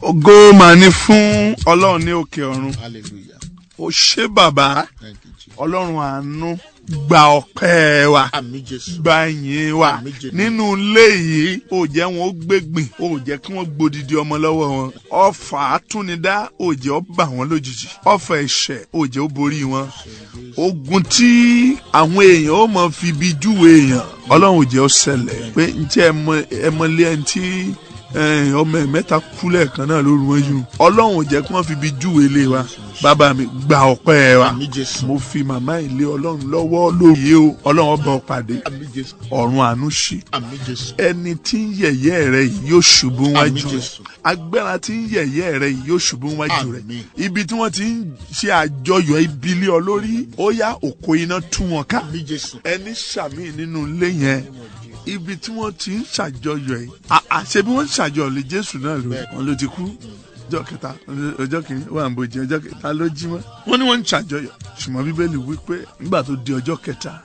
Ògo mà ní fún Ọlọ́run ní òkè ọ̀run. Hallelujah. Ó ṣé bàbá. Thank you, Jesus. Ọlọ́run àánú, gba ọpẹ́ wa. Àmín Jésù. Gba ìyìn wa. Àmín Jésù. Nínú ilé yìí, ò jẹ́ wọn ó gbégbìn, ò jẹ́ kí wọ́n gbódìdí ọmọ lọ́wọ́ wọn. Ọfà àtúnidá, ò jẹ́ ó bà wọ́n lójijì. Ọfà ẹ̀ṣẹ̀, ò jẹ́ ó borí wọn. Ogun tí àwọn èèyàn ó mọ fi ibi júwe èèyàn, Ọlọ́run ò jẹ́ ó ṣẹlẹ̀. Pé ǹjẹ́ ẹ mọ ilé ẹni tí ọmọ ẹ̀ mẹ́ta kú lẹ́ẹ̀kan náà lóru wọn yìí? Ọlọ́run ò jẹ́ kí wọ́n fi ibi júwe ilé wa. Bàbá mi, gba ọpẹ́ wa. Àmín Jésù. Mo fi màmá ilé Ọlọ́run lọ́wọ́ lóye o. Ọlọ́run ọba ọ pàdé. Àmín Jésù. Ọ̀run àánú ṣí. Àmín Jésù. Ẹni tí ń yẹ̀yẹ́ rẹ yìí yóò ṣubú Àmín wájú rẹ. Jésù. Agbára tí ń yẹ̀yẹ́ rẹ yìí yóò ṣubú wájú rẹ. Àmín. Ibi tí wọ́n ti ń ṣe àjọyọ̀ ibi lé ọ lórí, ó yá, òkò iná tú wọn ká. Àmín Jésù. Ẹni sàmì nínú ilé yẹn, ibi tí wọ́n ti ń ṣàjọyọ̀ yìí, àà, ṣe bí wọ́n ń ṣàjọyọ̀ lé Jésù náà lórí, wọn ló ti kú ọjọ́ kẹta, ọjọ́ kìíní wà ń bojì, ọjọ́ kẹta ló jí mọ́. Wọ́n ní wọ́n ń ṣàjọyọ̀, ṣùgbọ́n Bíbélì wí pé nígbà tó di ọjọ́ kẹta,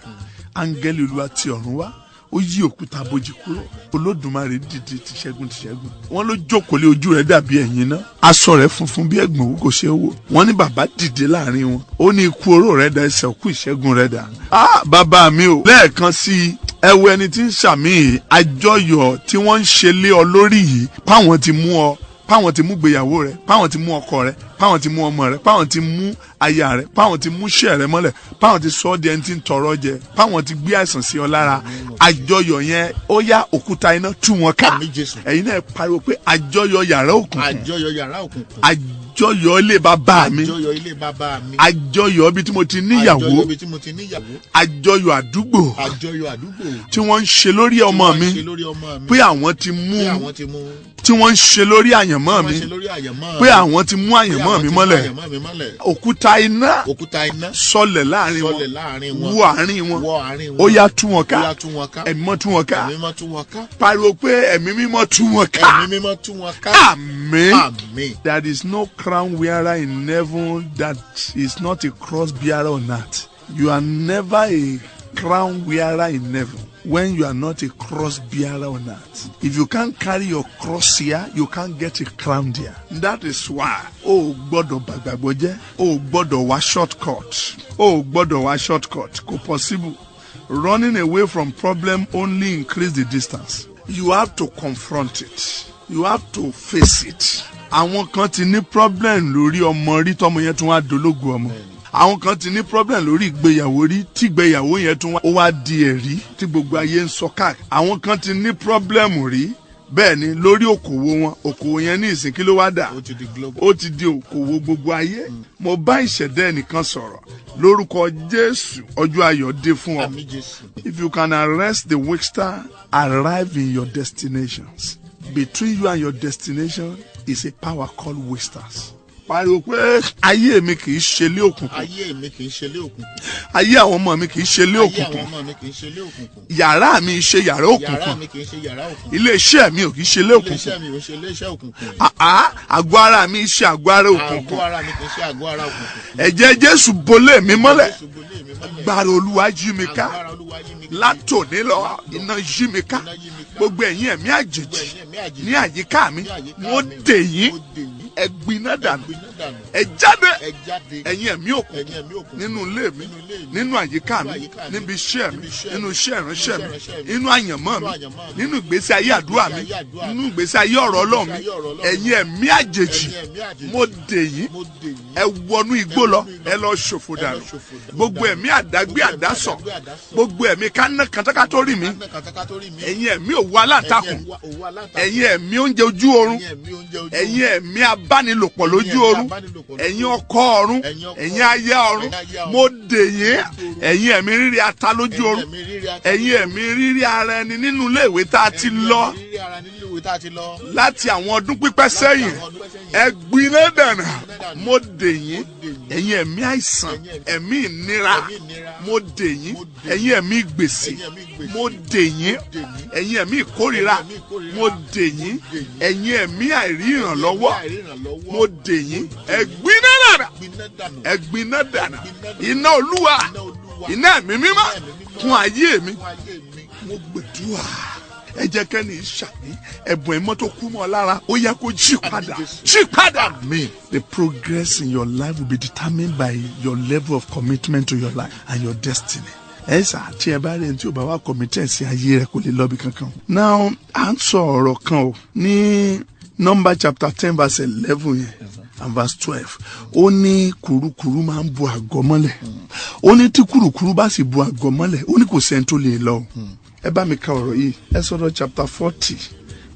áńgẹ́lì Olúwa ti ọ̀run wá, ó yí òkúta bojì kúrò. Olódùmarè dìde tìṣẹ́gun tìṣẹ́gun. Wọ́n ló jókòó lé, ojú rẹ̀ dàbí ẹ̀yìn náà, aṣọ rẹ̀ funfun bí ẹ̀gbọ̀n òwú, kò ṣeé wò. Wọ́n ní bàbá dìde láàrin wọn, ó ní, "Ikú oró rẹ̀ dà? Ẹsẹ̀ òkú ìṣẹ́gun rẹ̀ dà?" Ah, bàbá mi o! Lẹ́ẹ̀kan sí i, ẹ wo ẹni tí ń ṣàmì yìí, àjọyọ̀ tí wọ́n ń ṣe lé ọ lórí yìí, páwọn ti mú ọ, páwọn ti mú gbéyàwó rẹ, páwọn ti mú ọkọ rẹ, páwọn ti mú ọmọ rẹ, páwọn ti mú aya rẹ, páwọn ti mú iṣẹ́ rẹ mọ́lẹ̀, páwọn ti sọ ọ́ di ẹni tí ń tọrọ jẹ, páwọn ti gbé àìsàn sí ọ lára, àjọyọ̀ yẹn, ó yá, òkúta iná tú wọn ká. Àmín Jésù. Ẹ̀yin náà pariwo pé àjọyọ̀ yàrá òkùnkùn. Àjọyọ̀ yàrá òkùnkùn. Àjọyọ̀ ilé bàbá mi. Àjọyọ̀ ilé bàbá mi. Àjọyọ̀ ibi tí mo ti níyàwó. Àjọyọ̀ ibi tí mo ti níyàwó. Àjọyọ̀ àdúgbò Àjọyọ̀ àdúgbò. tí wọ́n ń ṣe lórí ọmọ Tí mi, wọ́n ń ṣe lórí ọmọ mi. pé àwọn ti mú, Pé àwọn ti mú. tí wọ́n ń ṣe lórí àyànmọ́ Tí mi, wọ́n ṣe lórí àyànmọ́ pé mi. àwọn ti mú Pé àyànmọ́ àwọn mi ti mú mọ́lẹ̀, àyànmọ́ mi mọ́lẹ̀. Òkúta iná Òkúta iná. sọlẹ̀ láàrin wọn. Sọlẹ̀ láàrin wọn. Wọ àárín wọn. Wọ àárín wọn. Ó yá, tú wọn ká. Ó yá, tú wọn ká. Ẹ̀mí mímọ́ tú wọn ká. Ẹ̀mí mímọ́ tú wọn ká. Pariwo pé ẹ̀mí mímọ́ tú wọn ká. Ẹ̀mí mímọ́ tú wọn ká. Àmín. Àmín. There is no crown wearer in heaven that is not a cross bearer on earth. You are never a crown wearer in heaven when you are not a cross bearer on earth. If you can't carry your cross here, you can't get a crown there. That is why o ò gbọ́dọ̀ bàgbàgbọ́ jẹ́, o ò gbọ́dọ̀ wá shortcut, o ò gbọ́dọ̀ wá shortcut, kò possible. Running away from problem only increase the distance. You have to confront it. You have to face it. Àwọn kan ti ní problem lórí ọmọ rí, tọmọ yẹn tún wá dológo ọmọ. Àwọn kan ti ní problem lórí ìgbéyàwó rí, tí ìgbéyàwó yẹn tún wá ó wá di ẹ̀rí tí gbogbo ayé ń sọ káàkiri. Àwọn kan ti ní problem rí, bẹ́ẹ̀ ni, lórí òkòwò wọn. Òkòwò yẹn ní ìsìn, kí ló wá dà? Ó ti di global. Ó ti di òkòwò gbogbo ayé. Mo bá ìṣẹ̀dá ẹnìkan sọ̀rọ̀ lórúkọ Jésù, ọjọ́ ayọ̀ dé fún ọ. Àmín Jésù. If you can arrest the waster, arrive in your destinations. Between you and your destination is a power called wasters. Pariwo pé ayé mi kì í ṣe ilé òkùnkùn. Ayé mi kì í ṣe ilé òkùnkùn. Ayé àwọn ọmọ mi kì í ṣe ilé Ayé òkùnkùn. àwọn ọmọ mi kì í ṣe ilé òkùnkùn. Yàrá mi ṣe yàrá Yàrá òkùnkùn. mi kì í ṣe yàrá òkùnkùn. Ilé iṣẹ́ mi ò kì í ṣe ilé Ilé òkùnkùn. iṣẹ́ mi ò ṣe ilé iṣẹ́ òkùnkùn. Àá, àgọ́ ara mi ṣe àgọ́ ara òkùnkùn. Àgọ́ ara mi kì í ṣe àgọ́ ara òkùnkùn. Ẹ̀jẹ̀ Jésù bolé mi mọ́lẹ̀. Jésù bolé mi mọ́lẹ̀. Agbára Olúwa yí mi ká. Agbára Olúwa yí mi ká. Látòní lọ, iná yí mi ká. Iná yí mi ká. Gbogbo ẹ̀yin ẹ̀mí àjèjì Gbogbo ẹ̀yin ẹ̀mí àjèjì ní àyíká mi, ní àyíká mo mi, dè yín. Mo dè yín. Ẹ gbiná dànù. Ẹ gbiná dànù. Ẹ jáde. Ẹ jáde. Ẹ̀yin ẹ̀mí òkùnkùn Ẹ̀yin ẹ̀mí òkùnkùn nínú ilé mi, nínú ilé mi, nínú àyíká nínú mi, àyíká mi, níbi iṣẹ́ mi, níbi iṣẹ́ nínú mi, iṣẹ́ ìránṣẹ́ nínú mi, iṣẹ́ ìránṣẹ́ mi, nínú àyànmọ́ nínú mi, àyànmọ́ mi, nínú ìgbésí ayé àdúrà mi, ìgbésí ayé àdúrà mi, nínú ìgbésí ayé ọ̀rọ̀ Ọlọ́run mi, ìgbésí ayé ọ̀rọ̀ Ọlọ́run mi, ẹ̀yin ẹ̀mí àjèjì, ẹ̀yin ẹ̀mí àjèjì, mo dè yín. Mo dè yín. Ẹ wọnú igbó lọ, Ẹ wọnú igbó ẹ lọ ṣòfò ẹ lọ dànù. ṣòfò dànù. Gbogbo ẹ̀mí àdágbé Gbogbo ẹ̀mí àdásọ̀, àdágbé àdásọ̀, gbogbo ẹ̀mí káná kàtàkàtó rí mi, Kánná kàtàkà tó rí mi, ẹ̀yin ẹ̀mí òwú aláǹtakùn, ẹ̀yin òwú aláǹtakùn, ẹ̀yin ẹ̀mí oúnjẹ ojú oorun, ẹ̀yin ẹ̀mí oúnjẹ ojú ẹ̀yin ẹ̀mí abánilòpọ̀ lójú ẹ̀yin oorun, abánilòpọ̀ lójú ẹ̀yin oorun, ọkọ ọ̀run, ẹ̀yin ọkọ ẹ̀yin aya ọ̀run, ẹ̀yin aya ọ̀run, mo dè yín. Ẹ̀yin ẹ̀mí rírí ata lójú ẹ̀yin oorun, ẹ̀mí rírí ata, ẹ̀yin ẹ̀mí rírí ara ẹni nínú ilé ìwé tá a ti ẹ̀yin lọ ẹ̀mí rírí ara nínú ìwé tá a ti lọ láti àwọn ọdún pípẹ́ sẹ́yìn, àwọn ọdún pípẹ́ sẹ́yìn, ẹ gbiná dànù. Mo dè yín. Mo dè yín. Ẹ̀yin ẹ̀mí àìsàn, Ẹ̀yin ẹ̀mí ìnira, ẹ̀mí ìnira, mo dè yín. Mo dè Ẹ̀yin ẹ̀mí gbèsè, Ẹ̀yin ẹ̀mí gbèsè, mo dè yín. Mo dè yín. Ẹ̀yin ẹ̀mí ìkórìíra, Ẹ̀yin ẹ̀mí ìkórìíra, mo dè yín. Mo dè yín. Ẹ̀yin ẹ̀mí àìrí ìrànlọ́wọ́, ẹ̀mí àìrí ìrànlọ́wọ́, mo dè yín. Ẹ gbiná dànù. Gbiná dànù. Ẹ gbiná dànù. Gbiná dànù. Iná Olúwa, Iná Olúwa, iná ẹ̀mí mímọ́ Iná ẹ̀mí mímọ́, kún ayé mi. Kún ayé mi. Mo gbàdúrà, Ẹ jẹ́ kẹ́ni ṣàmì. Ẹ̀bùn ẹ̀mọ́ tó kú mọ́ ọ lára, ó yẹ kó jí padà, jí padà. Àmín. The progress in your life will be determined by your level of commitment to your life and your destiny. Ẹ sà, tí ẹ bá rí ẹni tí ò bá wà committed sí ayé rẹ, kò lè lọ bí kankan. Now, à ń sọ ọ̀rọ̀ kan o ní Number chapter 10 verse 11 yẹn and verse 12. Ó ní kùrukùru máa ń bu àgọ́ mọ́lẹ̀. Ó ní tí kùrukùru bá sì bu àgọ́ mọ́lẹ̀, ó ní kò sẹ́ni tó lè lọ o. Ẹ bá mi ka ọ̀rọ̀ yìí, Exodus chapter 40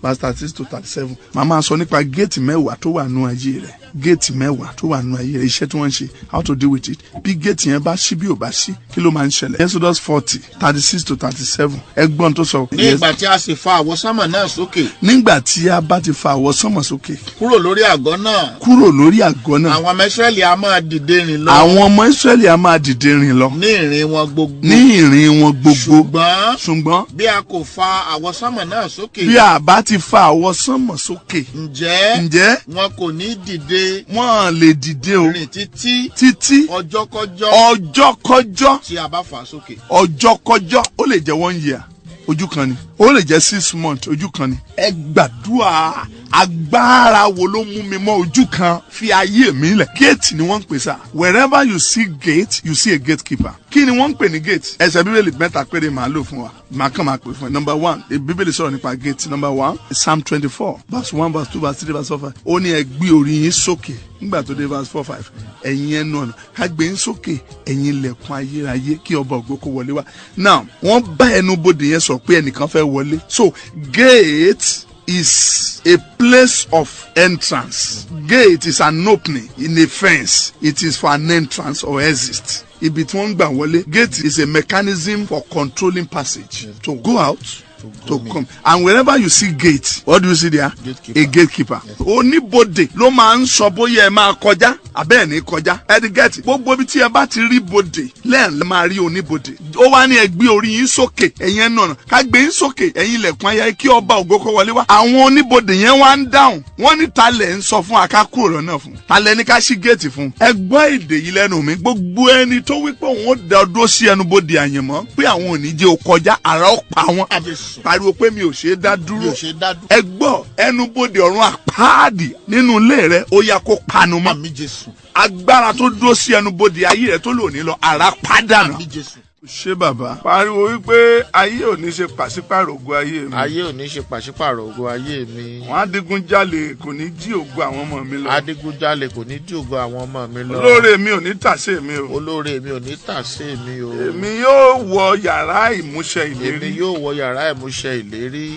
verse 36 to 37. Màá máa sọ nípa géètì 10 tó wà nù ayé rẹ̀, géètì 10 tó wà nù ayé rẹ̀, iṣẹ́ tí wọ́n ń ṣe, how to deal with it, bí géètì yẹn bá ṣí, bí ò bá ṣí, kí ló máa ń ṣẹlẹ̀. Exodus 40 36 to 37, ẹgbọ́n tó sọ. Ní ìgbà tí a sì fa àwọsánmọ̀ náà sókè. Nígbà tí a bá ti fa àwọsánmọ̀ sókè. Kúrò lórí àgọ́ náà. Kúrò lórí àgọ́ náà. Àwọn ọmọ Ísírẹ́lì a máa dìde rìn lọ. Àwọn ọmọ Ísírẹ́lì a máa dìde rìn lọ. Ní ìrìn wọn gbogbo. Ní ìrìn wọn gbogbo. Ṣùgbọ́n. Ṣùgbọ́n. Bí a kò fa àwọsánmọ̀ náà sókè. Bí a bá ti fa àwọsánmọ̀ sókè. Ǹjẹ́. Ǹjẹ́. Wọn kò ní dìde. Wọ́n lè dìde o. Rìn títí. Títí. Ọjọ́kọ́jọ́. Ọjọ́kọ́jọ́. Tí a bá fà á sókè. Ọjọ́kọ́jọ́. Ó lè jẹ́ one year, ojú kan ni. Ó lè jẹ́ 6 months, ojú kan ni. Ẹ gbàdúrà: agbára wo ló mú mi mọ́ ojú kan fi ayé mi lẹ̀? Gate ni wọ́n ń pè sá. Wherever you see gate, you see a gatekeeper. Kí ni wọ́n ń pè ní gate? Ẹsẹ̀ Bíbélì mẹ́ta péré màá lò fún wa, màá kàn máa pè fún ẹ. Number one, Bíbélì sọ̀rọ̀ nípa gate. Number one, Psalm 24 verse 1, verse 2, verse 3, verse 4, 5. Ó ní ẹ gbé orí yín sókè. Nígbà tó dé verse 4, 5, ẹ̀yin ẹnu ọ̀nà, ká gbé yín sókè, ẹ̀yin ilẹ̀kùn ayérayé, kí ọba ògo kó wọlé wá. Now, wọ́n bá ẹnu bodè yẹn sọ pé ẹnìkan fẹ́ wọlé. So gate is a place of entrance. Gate is an opening in a fence. It is for an entrance or exit. Ibi tí wọ́n ń gbà wọlé. Gate is a mechanism for controlling passage. To go out, to come. And wherever you see gate, what do you see there? Gatekeeper. A gatekeeper. Oníbodè ló máa ń sọ bóyá ẹ máa kọjá àbẹ́ẹ̀ ní kọjá. Ẹ ti get? Gbogbo ibi tí ẹ bá ti rí bodè lẹ́ẹ̀n lè máa rí oníbodè. Ó wá ní ẹ gbé orí yín sókè, ẹ̀yin ẹnu ọ̀nà, ká gbé yín sókè, ẹ̀yin ilẹ̀kùn ayé, kí ọba ògo kó wọlé wá. Àwọn oníbodè yẹn wá ń dáhùn. Wọ́n ní talẹ̀ ń sọ fún aká kúrò lọ́nà fún. Talẹ̀ ní ká ṣí géètì fún. Ẹ gbọ́ èdè yìí lẹ́nu mi. Gbogbo ẹni tó wí pé òun ó dá dúró sí ẹnubodè àyànmọ́ pé àwọn ò ní jẹ́ o kọjá, àrà ó pa wọn. Jésù. Pariwo pé mi ò ṣe é dá Mi dúró. ò ṣe dá dúró. Ẹ gbọ́, ẹnubodè ọ̀run àpáàdì nínú ilé rẹ, ó yá, kó panu mọ́. Àmín, Jésù. Agbára tó dúró sí ẹnubodè ayé rẹ tó lò ní lọ, àrà pàdánù. Àmín, Jésù. Ṣé bàbá pariwo wípé ayé ò ní ṣe pàṣípàrọ̀ ògo ayé mi. Ayé ò ní ṣe pàṣípàrọ̀ ògo ayé mi. Wọn adigunjalè kò ní jí ògo àwọn ọmọ mi lọ. Adigunjalè kò ní jí ògo àwọn ọmọ mi lọ. Olóore mi ò ní tàsé mi o. Olóore mi ò ní tàsé mi o. Èmi yóò wọ yàrá ìmúṣẹ Èmi ìlérí. yóò wọ yàrá ìmúṣẹ ìlérí.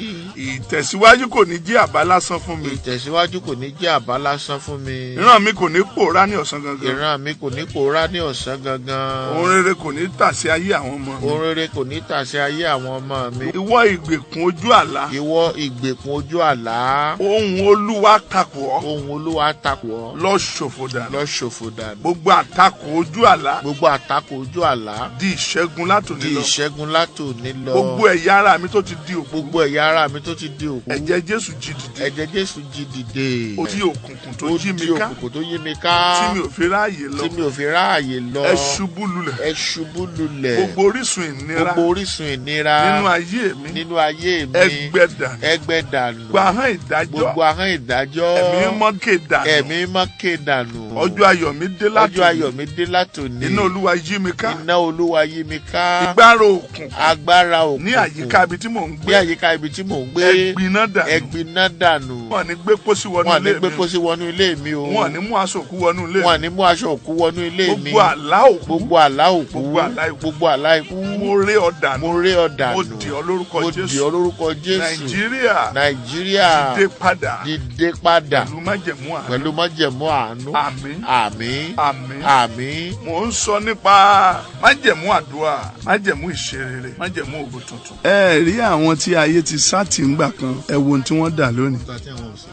Ìtẹ̀síwájú kò ní jí àbá lásán fún mi. Ìtẹ̀síwájú kò ní jẹ́ àbá lásán fún mi. Ìran mi kò ní pòórá ní ọ̀sán gangan. Ìran mi kò ní pòórá ní ọ̀sán gangan. Ohun rere kò ní tàsé ayé àwọn ọmọ mi. Ohun rere kò ní tàsé ayé àwọn ọmọ mi. Ìwọ ìgbèkùn ojú àlá. Ìwọ ìgbèkùn ojú àlá. Ohun Olúwa takò ọ́. Ohun Olúwa takò ọ́. Lọ ṣòfò dànù. Lọ ṣòfò dànù. Gbogbo àtakò ojú àlá. Gbogbo àtakò ojú àlá. Di ìṣẹ́gun látòní Di lọ. ìṣẹ́gun látòní lọ. Gbogbo ẹ̀yà ara mi tó ti di òkú. Gbogbo ẹ̀yà ara mi tó ti di òkú. Ẹ̀jẹ̀ Jésù jí dìde. Ẹ̀jẹ̀ Jésù jí dìde. Ó di òkùnkùn tó Ó yí mi di ká. òkùnkùn tó yí mi ká. Tí mi ò fi ráàyè lọ. Tí mi ò fi ráàyè lọ. Ẹ ṣubú lulẹ̀. Ẹ ṣubú lulẹ̀. Gbogbo orísun ìnira. Gbogbo orísun ìnira. Nínú ayé mi. Nínú ayé mi. Ẹ gbẹ dànù. Ẹ gbẹ dànù. Gbogbo ahọ́n ìdájọ́. Gbogbo ahọ́n ìdájọ́. Ẹ̀mí mọ́ ké dànù. Ẹ̀mí mọ́ ké dànù. Ọjọ́ ayọ̀ mi dé látòní. Ọjọ́ ayọ̀ mi dé látòní. Iná Olúwa yí mi ká. Iná Olúwa yí mi ká. Agbára òkùnkùn. Agbára òkùnkùn. Ní àyíká ibi tí mò ń Ní gbé. àyíká ibi tí mò ń gbé. Ẹ gbiná dànù. Ẹ gbiná dànù. Wọn ní gbé pósí wọnú Wọn ní ilé gbé mi. pósí wọnú ilé mi o. Wọn ní mú aṣọ òkú wọnú ilé Wọn mi. ní mú aṣọ òkú wọnú ilé mi. Gbogbo àlá òkú. Gbogbo àlá òkú. Gbogbo àlá ikú. Gbogbo àlá ikú. Mo ré ọ dànù. Mo ré ọ dànù. Mo dì ọ́ lórúkọ Mo dì Jésù. ọ́ lórúkọ Jésù. Nàìjíríà. Nàìjíríà. Dìde padà. Dìde padà. Pẹ̀lú májẹ̀mú àánú. Pẹ̀lú májẹ̀mú àánú. Àmín. Àmín. Àmín. Àmín. Mò ń sọ nípa májẹ̀mú àdúrà, májẹ̀mú ìṣerere, májẹ̀mú ògo tuntun. Ẹ rí àwọn tí ayé ti sátì ń gbà kan, ẹ wo ohun tí wọ́n dà lónìí.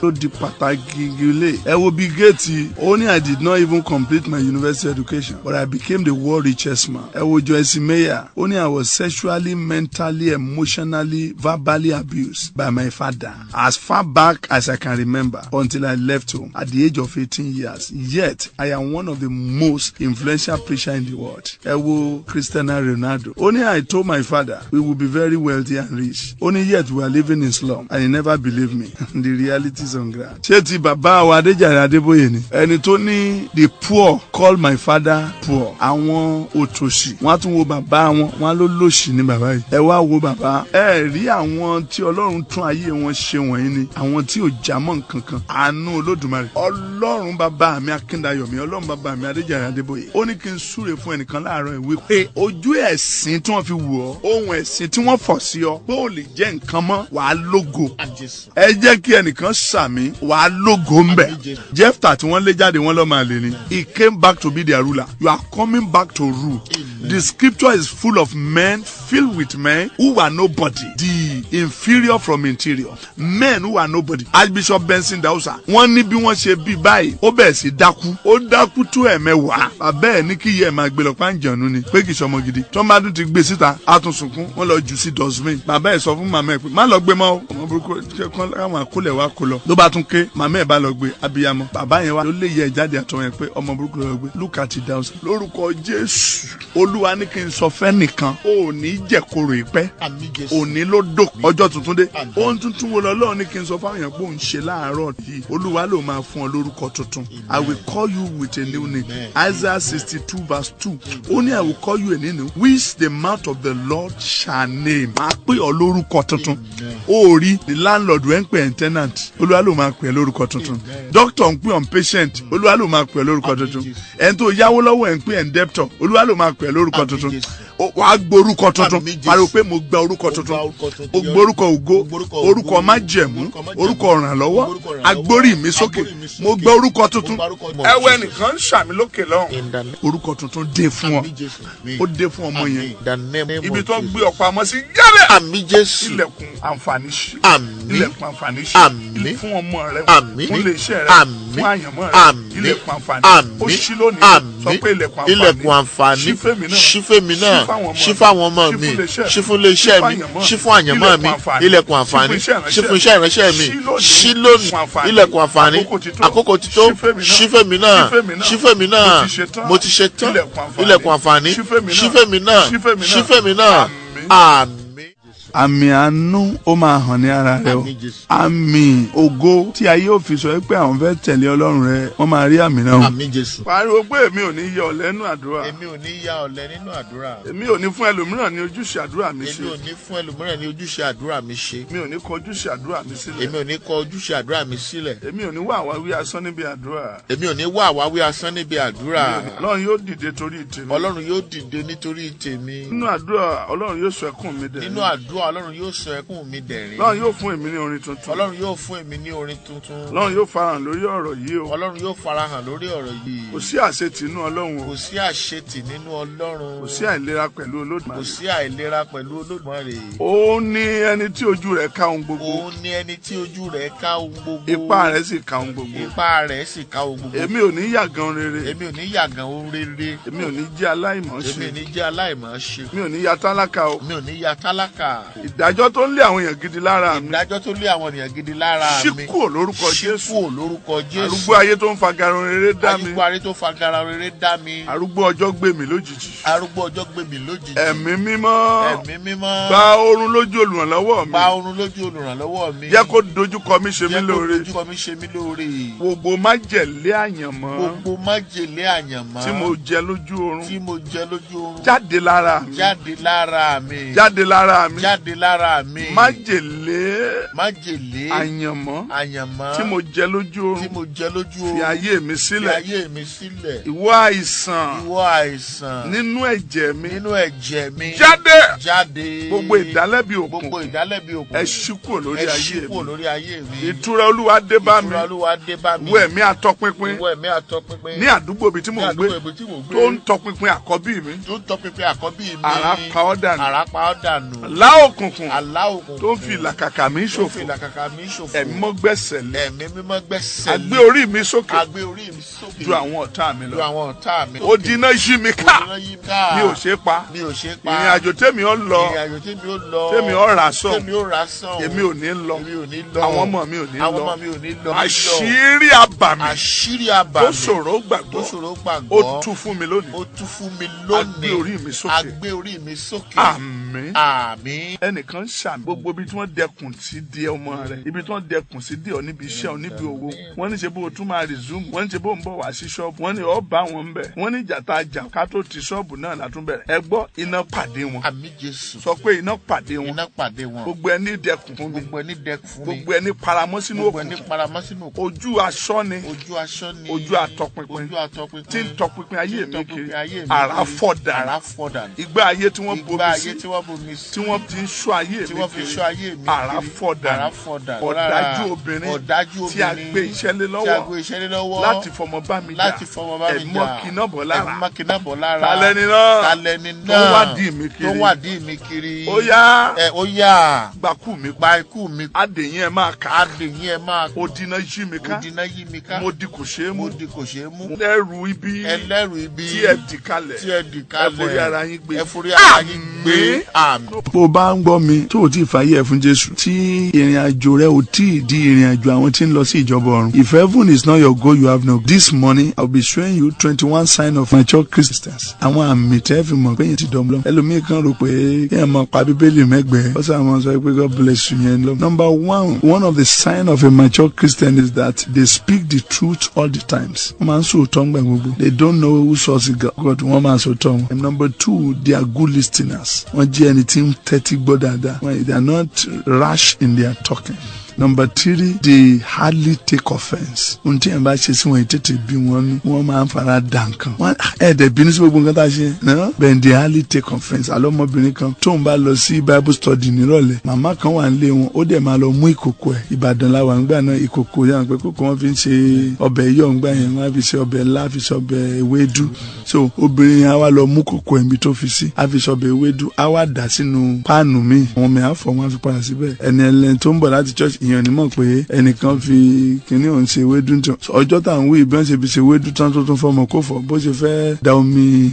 Ló di pàtàkì gilé. Ẹ wo bí géètì ó ní, "I did not even complete my university education, but I became the world richest man." Ẹ wo Joyce. Jeremiah, ó ní, "I was sexually, mentally, emotionally, verbally abused by my father as far back as I can remember until I left home at the age of 18 years. Yet I am one of the most influential preacher in the world." Ẹ wo Cristiano Ronaldo, ó ní, "I told my father we will be very wealthy and rich." Ó ní, "Yet we are living in slum and he never believed me. The reality is on ground." Ṣé ti bàbá wa Adéjàre Adébóyè ni, ẹni tó ní, "The poor call my father poor"? Àwọn òtòṣì wọn á tún wo bàbá wọn, wọn á ló lòṣì ní bàbá yìí. Ẹ wá wo bàbá, ẹ rí àwọn tí Ọlọ́run tún ayé wọn ṣe wọ̀nyí ni àwọn tí ò já mọ́ nǹkan kan. Àánú Olódùmarè, Ọlọ́run bàbá mi Akíndayọ̀mí, Ọlọ́run bàbá mi Adéjàre Adébóyè, ó ní kí n súre fún ẹnìkan láàárọ̀ ìwé pé ojú ẹ̀sìn tí wọ́n fi wù ọ́, ohun ẹ̀sìn tí wọ́n fọ̀ sí ọ pé ó lè jẹ́ nǹkan mọ́, wàá lógo. Jésù. Ẹ jẹ́ kí ẹnìkan sàmì, wàá lógo ń bẹ̀. Àmín, Jésù. Jefta tí wọ́n lé jáde, wọ́n lọ́ọ́ máa lè ní, he came back to be their ruler. You are coming back to rule. Amen. The scripture is full of men, filled with men who are nobody, the inferior from interior, men who are nobody. Archbishop Benson Idahosa, wọ́n ní bí wọ́n ṣe bí báyìí, ó bẹ̀rẹ̀ sí dákú, ó dákú tó ẹ̀mẹ́wàá. Bàbá ẹ̀ ní kí iye ẹ̀ máa gbé lọ pàǹjọ̀nù ni pé kì í ṣọmọ gidi. Tó ń bá tún ti gbé síta, á tún sunkún. Wọ́n lọ jù sí dustbin. Bàbá ẹ̀ sọ fún màmá ẹ̀ pé má lọ gbé mọ́ o, ọmọ burúkú kán káwọn akólẹ̀ wá kó lọ. Ló bá tún ké, màmá ẹ̀ bá lọ gbé. Abiyamọ bàbá yẹn wá ló lè yẹ ẹ̀ jáde àtọ̀ yẹn pé ọmọ burúkú lọ gbé. Look at Idahosa. Lórúkọ Jésù, Olúwa ní kí n sọ fẹ́ nìkan, ó ní jẹ̀kọ̀rọ̀ ìpẹ́. Àmín, Jésù. Òní ló dò, ọjọ́ tuntun dé. Àmín. Ohun tuntun wo lọ́lọ́run ní kí n sọ fáwọn èèyàn pé òun ṣe láàárọ̀ yìí? Olúwa ló máa fún ọ lórúkọ tuntun. I will call you with a new name. Amen. Isaiah 62 verse 2, ó ní, "I will call you a new name which the mouth of the Lord shall name." Máa pè ọ lórúkọ tuntun. Amen. Ó rí the landlord rẹ̀ ń pè ẹ́ tenant, Olúwa ló máa pè ẹ́ lórúkọ tuntun. Amen. Doctor ń pè ọ́n patient, Olúwa ló máa pè ẹ́ lórúkọ Àmín, tuntun. Jésù. Ẹni tó yáwó lọ́wọ́ ẹ̀ ń pè ẹ́ debtor, Olúwa ló máa pè ẹ́ lórúkọ Àmín, tuntun. Jésù. Wàá gborúkọ tuntun. Àmín, Jésù. Pariwo pé mo gba orúkọ Mo tuntun. gba orúkọ tuntun. Mo gborúkọ ògo. Mo gborúkọ ògo. Orúkọ májẹ̀mú. Orúkọ májẹ̀mú. Orúkọ ìrànlọ́wọ́. Orúkọ ìrànlọ́wọ́. Agbórí mi sókè. Agbórí mi sókè. Mo gba orúkọ tuntun. Mo gba orúkọ tuntun. Ẹwọ ẹnìkan ń ṣàmì lókè lọ́hùn. In the name. Orúkọ tuntun dé fún ọ. Àmín, Jésù. Ó dé fún ọmọ yẹn. In the name Ibi of tó Jesus. gbé ọ̀pọ̀ àmọ́ sí jáde. Àmín, Jésù. Ilẹ̀kùn àǹfààní ṣí. Àmín. Ilẹ̀kùn àǹfààní ṣí. Àmín. Fún ọmọ rẹ, Àmín. fún iléeṣẹ́ rẹ, Àmín. fún àyànmọ́ rẹ. Àmín. Ilẹ̀kùn àǹfààní Àmín. ó ṣí lónìí. Àmín. Sọ pé ilẹ̀kùn àǹfààní. Ilẹ̀kùn àǹfààní. Ṣí fèmí náà. Ṣí fèmí náà. Ṣí fáwọn ọmọ. Ṣí fáwọn ọmọ mi. Ṣí fún iléeṣẹ́. Ṣí fún iléeṣẹ́ mi. Ṣí fún àyànmọ́ mi. Ilẹ̀kùn àǹfààní. Ṣí fún iṣẹ́ ìránṣẹ́ mi. Ṣí lónìí. Ilẹ̀kùn àǹfààní. Àkókò ti tó. Ṣí fèmí náà. Ṣí fèmí náà. Mo ti ṣe tán. Ilẹ̀kùn àǹfààní. Ṣí fèmí náà. Ṣí fèmí náà. Àmín. Àmín. Àmì àánú ó máa hàn ní ara rẹ o. Àmín, Jésù. Àmì ògo tí ayé ò fi sọ pé àwọn fẹ́ tẹ̀lé Ọlọ́run rẹ, wọ́n máa rí àmì náà o. Àmín, Jésù. Pariwo pé èmi ò ní yẹ ọ̀lẹ nínú àdúrà. Èmi ò ní ya ọ̀lẹ nínú àdúrà. Èmi ò ní fún ẹlòmíràn ní ojúṣe àdúrà mi ṣe. Èmi ò ní fún ẹlòmíràn ní ojúṣe àdúrà mi ṣe. Èmi ò ní kọ ojúṣe àdúrà mi sílẹ̀. Èmi ò ní kọ ojúṣe àdúrà mi sílẹ̀. Èmi ò ní wá àwáwí asán níbi àdúrà. Èmi ò ní wá àwáwí asán níbi àdúrà. Ọlọ́run yóò dìde torí tèmi. Ọlọ́run yóò dìde nítorí tèmi. Nínú àdúrà, Ọlọ́run yóò sọ ẹkún mi dẹ̀rín. Nínú àdúrà, Ọlọ́run yóò sọ ẹkún mi dẹ̀rín. Ọlọ́run yóò fún èmi ní orin tuntun. Ọlọ́run yóò fún èmi ní orin tuntun. Ọlọ́run yóò farahàn lórí ọ̀rọ̀ yìí o. Ọlọ́run yóò farahàn lórí ọ̀rọ̀ yìí. Kò sí àṣetì inú Ọlọ́run o. Kò sí àṣetì nínú Ọlọ́run. Kò sí àìlera pẹ̀lú Olódùmarè. Kò sí àìlera pẹ̀lú Olódùmarè. Òun ní ẹni tí ojú rẹ̀ ká ohun gbogbo. Òun ní ẹni tí ojú rẹ̀ ká ohun gbogbo. Ipá rẹ̀ sì ká ohun gbogbo. Ipá rẹ̀ sì ká ohun gbogbo. Èmi ò ní yàgàn rere. Èmi ò ní yàgàn ohun rere. Èmi ò ní jẹ́ aláìmọ̀ọ́ṣe. Èmi ò ní jẹ́ aláìmọ̀ọ́ṣe. Mi ò ní ya tálákà o. Mi ò ní ya tálákà. Ìdájọ́ tó ń lé àwọn èèyàn gidi lára mi, Ìdájọ́ tó lé àwọn ènìyàn gidi lára ṣí mi, kúrò lórúkọ ṣí Jésù. kúrò lórúkọ Jésù. Arúgbó ayé tó ń fa garan rere dá mi. Arúgbó ayé tó fagara rere dá mi. Arúgbó ọjọ́ gbé mi lójijì. Arúgbó ọjọ́ gbé mi lójijì. Ẹ̀mí Mímọ́, Ẹ̀mí Mímọ́, gba oorun lójú olùrànlọ́wọ́ mi. Gba oorun lójú olùrànlọ́wọ́ mi. Jẹ́ kó dojúkọ mi, ṣe mí Jẹ́ kó lóore. dojúkọ mi, ṣe mí lóore. Gbogbo májèlé àyànmọ́ Gbogbo májèlé àyànmọ́ tí mo jẹ lójú oorun, tí mo jẹ lójú oorun, jáde lára mi. Jáde lára mi. Jáde lára mi. Jáde lára mi. Májèlé Májèlé àyànmọ́ àyànmọ́ tí mo jẹ lójú tí oorun, mo jẹ lójú fi oorun, ayé mi fi sílẹ̀. ayé mi sílẹ̀. Ìwọ àìsàn Ìwọ àìsàn nínú ẹ̀jẹ̀ mi, nínú ẹ̀jẹ̀ mi, jáde. Jáde. Gbogbo ìdálẹ́bi Gbogbo òkùnkùn, ìdálẹ́bi òkùnkùn, ẹ ṣí kúrò lórí ẹ ṣí ayé kúrò mi. lórí ayé mi. Ìtura Olúwa dé bá mi. Ìtura Olúwa dé bá mi. Ìwọ ẹ̀mí atọpinpin Ìwọ ẹ̀mí àtọpinpin ní àdúgbò ibi tí mò ní ń gbé, àdúgbò ibi tí mò ń gbé, tó ń tọpinpin àkọ́bí mi, tó ń tọpinpin àkọ́bí mi, àrá pa ọ́ dànù. Àrá pa ọ́ dànù. Láò Òkùnkùn Àlá òkùnkùn. tó ń fi ìlàkàkà mi Tó fi ṣòfò, ìlàkàkà mi ṣòfò. Ẹ̀mí mọ́ gbẹ́sẹ̀ lé. Ẹ̀mí Mímọ́ gbẹ́sẹ̀ lé. Agbé orí mi sókè A gbé orí mi sókè. ju àwọn ọ̀tá mi Ju lọ. àwọn ọ̀tá mi. Ó dínà yí mi ká. Ó dínà yí mi ká. Mi ò ṣe é pa. Mi ò ṣe é pa. Ìrìn àjò tèmi ó lọ, Ìrìn àjò tèmi ó lọ. tèmi ó rà sàn, Tèmi ó rà sàn. èmi ò ní lọ. Èmi ò ní lọ. Àwọn ọmọ mi ò ní Àwọn lọ. ọmọ mi ò ní lọ. Àṣírí abàmì Àṣírí abàmì. tó ṣòro gbàgbọ́, Tó ṣòro gbàgbọ́. ó tú fún mi lónìí. Ó tú fún mi lónìí. A gbé orí mi sókè. A gbé orí mi sókè. Àmín. Àmín. Ẹnìkan ń ṣàmì. Gbogbo ibi tí wọ́n dẹkùn sí di ọmọ rẹ̀, ibi tí wọ́n dẹkùn sí di ọ níbi iṣẹ́ ọ, níbi owó, wọ́n ní ṣe bó o tún máa resume, wọ́n ní ṣe bó o ń bọ̀ wá sí ṣọ́ọ̀bù, wọ́n ní ọ bá wọn ń bẹ̀, wọ́n ní ìjà tá a jà ká tó ti ṣọ́ọ̀bù náà látún bẹ̀rẹ̀. Ẹ gbọ́, iná pàdé wọn. Àmín, Jésù. Sọ pé iná pàdé wọn. Iná pàdé wọn. Gbogbo ẹni dẹkùn fún mi, Gbogbo ẹni dẹkùn fún mi. gbogbo ẹni paramọ́ sínú Gbogbo ẹni òkùnkùn, paramọ́ sínú òkùnkùn. Ojú aṣọ ni, Ojú aṣọ ni. ojú atọpinpin, Ojú atọpinpin. tí ń tọpinpin ayé Tí ń mi tọpinpin kiri, ayé mi àrá kiri. fọ́ dànù. Àrá fọ́ dànù. Ìgbà ayé tí wọ́n Ìgbà bomi ayé sí, tí wọ́n bomi sí. tí wọ́n ti ń ṣọ́ ayé Tí mi wọ́n fi kiri, ṣọ́ ayé mi àrá kiri. fọ́ dànù. Àrá fọ́ dànù. Ọ̀dájú obìnrin Ọ̀dájú tí a obìnrin gbé iṣẹ́ lé tí a lọ́wọ́ gbé iṣẹ́ lé lọ́wọ́. láti fọmọ bá mi jà, Láti fọmọ bá mi ẹ̀mí jà. mọ́ kiná bọ̀ lára. Ẹ̀mí mọ́ kiná bọ̀ lára. Ta lẹni náà Ta lẹni tó náà ń wádìí mi kiri? Tó ń wádìí mi kiri. Ó yá, Ẹ ó yá. gbakú mi, Gba ikú mi. Adèyìn ẹ máa kà á. Adìyín ẹ máa. Òdìnà yí mi ká. Òdìnà yí mi ká. Mo di kò ṣeé mú. Mo di kò ṣeé mú. Ẹrù ibi Ẹlẹ́rù ibi. tí ẹ dì kalẹ̀, Tí ẹ dì kalẹ̀. ẹ forí ara yín gbé. Ẹ forí ara yín gbé. Àmín. Bó o bá ń gbọ́ mi tó o tí ì fàyè ẹ̀ fún Jésù, tí ìrìn àjò rẹ ò tí ì di ìrìn àjò àwọn tí ń lọ sí ìjọba ọ̀run. If heaven is not your goal, you have no. This morning, I will be showing you 21 signs of mature Christians. Àwọn àmì tẹ́ fi mọ̀ pé yẹn ti dọ̀mọ́. Ẹlòmíì kan rò pé kéèyàn máa pa Bíbélì mẹ́gbẹ̀ẹ́. Ó sábà máa sọ pé God bless you yẹn lọ. Number one, one of the signs of a mature Christian is that they speak the truth all the times. Wọ́n máa ń sòótọ́ ńgbà gbogbo. They don't know who source God. Wọ́n máa sòótọ́ wọn. And number two, they are good listeners. Wọ́n jẹ́ ẹni tí ń tẹ́tí gbọ́ dáadáa. They are not rash in their talking. Number three, they hardly take offence. Ohun tí yẹn bá ṣe sí wọn, tètè bí wọn nú. Wọ́n máa ń fara dà nǹkan. Wọ́n ẹ̀ẹ́dẹ̀ bínú sí gbogbo nǹkan tá a ṣe. No? But they hardly take offence. Àlọ́ ọmọbìnrin kan tóun bá lọ sí Bible study nírọ̀lẹ́. Màmá kan wà nílé wọn, ó dẹ̀ máa lọ mú ìkòkò ẹ̀. Ìbàdàn la wà ń gbà náà, ìkòkò yẹn pé kókò wọn fi ń ṣe ọbẹ̀ yọ̀ ń gbà yẹn, wọ́n á fi ṣe ọbẹ̀ ńlá, fi ṣe ọbẹ̀ ewédú. So obìnrin yẹn á wá lọ mú kòkò ẹ̀ níbi tó fi sí. Á fi ṣe ọbẹ̀ ewédú, á wá dà sínú páànù míì. Àwọn mi á fọ̀, wọ́n á fi padà síbẹ̀. Ẹni ẹlẹ́ni tó ń bọ̀ láti church, ìyẹn ò ní mọ̀ pé ẹnìkan fi kinní òun ṣe ewédú tán. Ọjọ́ tá à ń wí, bí wọ́n ṣe fi ṣe ewédú tán tó tún fọmọ kó fọ, bó ṣe fẹ́ da omi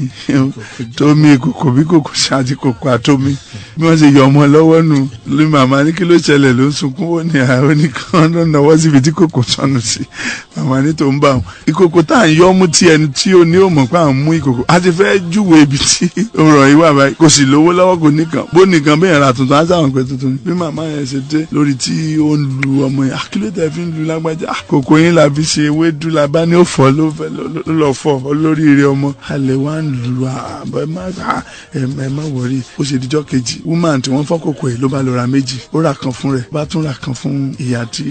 tó omi ìkòkò bí kòkò ṣe àti kòkò àtomi, bí wọ́n ṣe yọ ọmọ lọ́wọ́ nù ní. Màmá ní kí ló ṣẹlẹ̀ ló ń sunkún? Ó ní àwọn oníkan ló náwó síbi tí kòkò sọnù sí. Màmá ní tó ń bá wọn ìkòkò tá à ń yọ mú tí ẹni tí ó ní ò mọ̀ pé à ń mú ìkòkò, a ti fẹ́ júwe ibi tí ọ̀rọ̀ yìí wà báyìí. Kò sì lówó lọ́wọ́, kò nìkan bó nìkan bẹ́ẹ̀ ra tuntun á sáwọn pé tuntun ni. Bí màmá yẹn ṣe dé lórí tí ó ń lu ọmọ yẹn, kí ló tẹ̀ fi ń lu lágbájá? Kòkò yín la fi ṣe ewédú la bá ní òfò ló fẹ́ ló lọ fọ olóríire ọmọ alẹ́ wa ń lu àbọ̀. Ẹ má ẹ má wọrí. Ó ṣe dijọ́ kejì, woman tí wọ́n fọ́ kòkò ẹ̀ ló bá lọ ra méjì. Ó rà kan fún rẹ̀, bá tún rà kan fún ìyá tí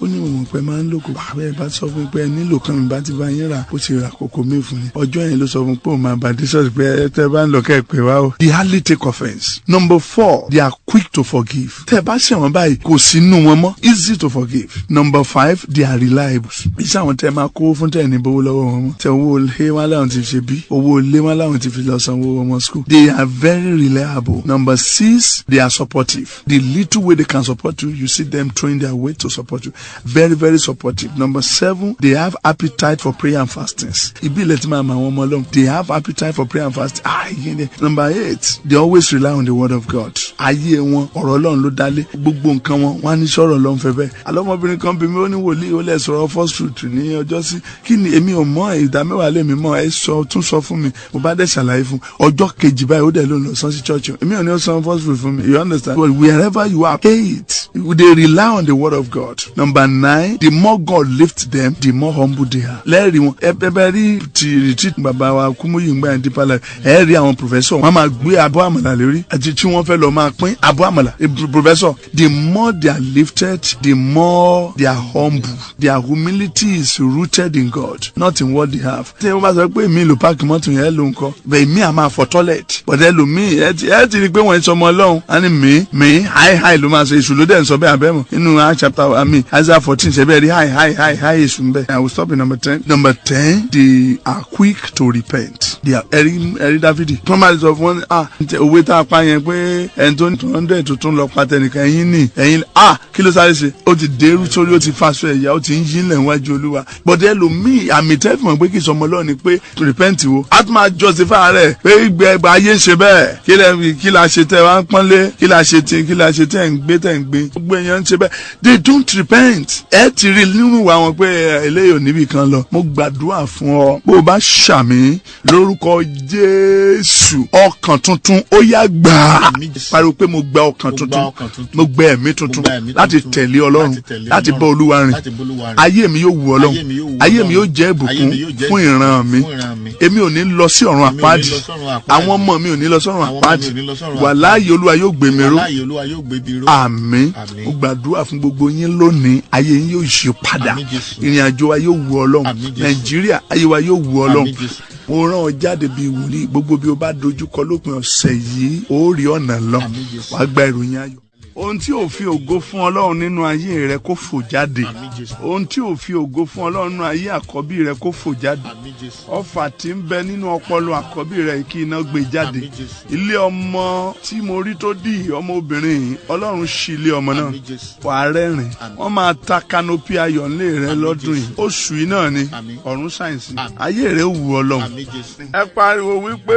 ó ní òun pẹ́ máa ń lò kó àbẹ́ bá sọ fún pé ẹ nílò kan, mi bá ti bá yín rà. Ó ti rà kòkò mi fún yín. Ọjọ́ yẹn ló sọ fún pé òun máa bàdé ṣọ́ọ̀ṣì pé ẹ tẹ́ bá ń lọ kẹ́ ẹ pè wá o. They hardly take offence. Number four, they are quick to forgive. Tẹ́ ẹ bá ṣẹ̀wọ̀n báyìí, kò sínú wọn mọ́. Easy to forgive. Number five, they are reliable. Iṣẹ́ àwọn tẹ́ ẹ máa kó fún tẹ́ ẹ ní bówó lọ́wọ́ wọn mọ́. Tẹ owó ilé wọn láwọn ti ṣe bí owó ilé wọn láwọn ti fi lọ sanwó ọmọ school. They are very reliable. Number six, they are supportive. The little way they can support you, you see them throwing their weight to support you. Very, very supportive. Number seven, they have appetite for prayer and fastings. Ibi ilẹ̀ tí máa ma àwọn ọmọ ọlọ́run. They have appetite for prayer and fasting. Ah, ìyẹn dẹ. Number eight, they always rely on the word of God. Ayé wọn, ọ̀rọ̀ Ọlọ́run ló dálé. Gbogbo nǹkan wọn, wọ́n á ní sọ̀rọ̀ Ọlọ́run fẹ́ bẹ́ẹ̀. Alọ́mọbìnrin kan bí mi, ó ní wòlíì, ó lẹ̀ sọ̀rọ̀ first fruit ní ọjọ́ sí. Kí ni? Èmi ò mọ̀, ìdá mẹ́wàá lèmi mọ̀, ẹ sọ tún sọ fún mi. Mo bá dẹ̀ ṣàlàyé fún. Ọjọ́ kejì báyìí, ó dẹ̀ ló ń lọ sán sí church. Èmi ò ní ó san first fruit fún mi. You understand? But wherever you are, pay it. They rely on the word of God. Number nine, the more God lifts them, the more humble they are. Lẹ́rìí wọn, ẹ bẹ rí ti retreat bàbá wa Kúmúyì ń gbà yẹn, Deeper Life. Ẹ rí àwọn professor, wọ́n máa gbé abọ́ àmàlà lórí àti tí wọ́n fẹ́ lọ máa pín abọ́ àmàlà. Professor, the more they are lifted, the more they are humble. Their humility is rooted in God, not in what they have. Tí wọ́n bá sọ pé èmi lò park mọ́tò yẹn ló ń kọ́, bẹ́ẹ̀ mi à máa fọ toilet. Bọ̀dẹ́ lòmíì, ẹ ti rí i pé wọ́n ń sọmọ Ọlọ́run. Á ní mi mi háì háì ló máa sọ. Èṣù ló dẹ̀ ń sọ bẹ́ẹ̀ abẹ́ mọ̀. Nínú Acts chapter, I mean Isaiah 14, ṣe bẹ́ẹ̀ rí háì háì háì háì èṣù ń bẹ̀. I will stop in number 10. Number 10, they are quick to repent. Ẹ̀rí Dáfídì tí wọ́n máa sọ fún wọn, ah, òwe tá a pa yẹn pé ẹni tó ní 200 tuntun lọ pa tẹnìkan, ẹ̀yin ní ẹ̀yin, ah, kí ló sáré ṣe? Ó ti dèrú sórí, ó ti faṣọ ẹ̀yà, ó ti ń yí lẹ̀ níwájú Olúwa. Bọ̀dẹ́ lomi àmì tẹ́ fi mọ̀ pé kì í sọmọ Ọlọ́run ni pé repent wo a tún máa justify rẹ̀ pé ìgbẹ́ ayé ń ṣe bẹ́ẹ̀. Kí lẹ kí la ṣe tẹ́ wá ń pọ́nlé? Kí la ṣe tí kí la ṣe tẹ́ ń gbé tẹ́ ń gbé? Gbogbo èèyàn ń ṣe bẹ́ẹ̀, they don't repent. Ẹ ti rí nínú ìwà wọn pé eléyìí ò níbì kan lọ. Mo gbàdúrà fún ọ, bó o bá ṣàmì lórúkọ Jésù, ọkàn tuntun ó yá gbà á. Àmín Jésù. Pariwo pé mo gba ọkàn Mo gba tuntun. ọkàn tuntun. Mo gba ẹ̀mí tuntun Mo gba ẹ̀mí láti tuntun. tẹ̀lé Ọlọ́run, Láti tẹ̀lé láti Ọlọ́run. bá Olúwa rìn. Láti bá Olúwa rìn. Ayé mi yóò wù Ọlọ́run. Ayé mi yóò wù Ayé mi yóò Ọlọ́run. jẹ́ Ayé ìbùkún mi yóò jẹ́ fún ìran mi. fún ìran mi. Èmi ò ní lọ sí ọ̀run Èmi ò ní àpáàdì. lọ sọ́run àpáàdì. Àwọn ọmọ mi ò ní lọ sọ́run Àwọn ọmọ mi àpáàdì. ò ní lọ sọ́run. Wà láàyè, Olúwa yóò gbé mi ró. Wàláyé, Olúwa yóò gbé mi ró. Àmín. Àmín. Mo gbàdúrà fún gbogbo yín lónìí, ayé yín yóò ṣe padà. Àmín Jésù. Ìrìn àjò wa yóò wù Ọlọ́run. Àmín Jésù. Nàìjíríà, ayé wa yóò wù Ọlọ́run. Àmín Jésù. Mo rán ọ jáde bíi wòlíì, gbogbo bí o bá dojúkọ lópin ọ̀sẹ̀ yìí, ó rí ọ̀nà lọ. Àmín Jésù. Wàá gba ìròyìn ayọ̀. Ohun tí ò fi ògo fún Ọlọ́run nínú ayé rẹ, kó fò jáde. Àmín Jésù. Ohun tí ò fi ògo fún Ọlọ́run nínú ayé àkọ́bí rẹ, kó fò jáde. Àmín Jésù. Ọfà tí ń bẹ nínú ọpọlọ àkọ́bí rẹ, kí iná gbé jáde. Àmín Jésù. Ilé ọmọ tí mo rí tó dì ọmọbìnrin yìí, Ọlọ́run ṣí ilé ọmọ náà. Àmín Jésù. Wàá rẹ́rìn. Àmín. Wọ́n máa ta canopy ayọ̀ ńlé rẹ Àmín lọ́dún yìí. Jésù. Oṣù yìí náà ni. Àmín. Ọ̀run sáyẹ̀nsì. Àmín. Ayé rẹ wù Ọlọ́run. Àmín Jésù. Ẹ pariwo wípé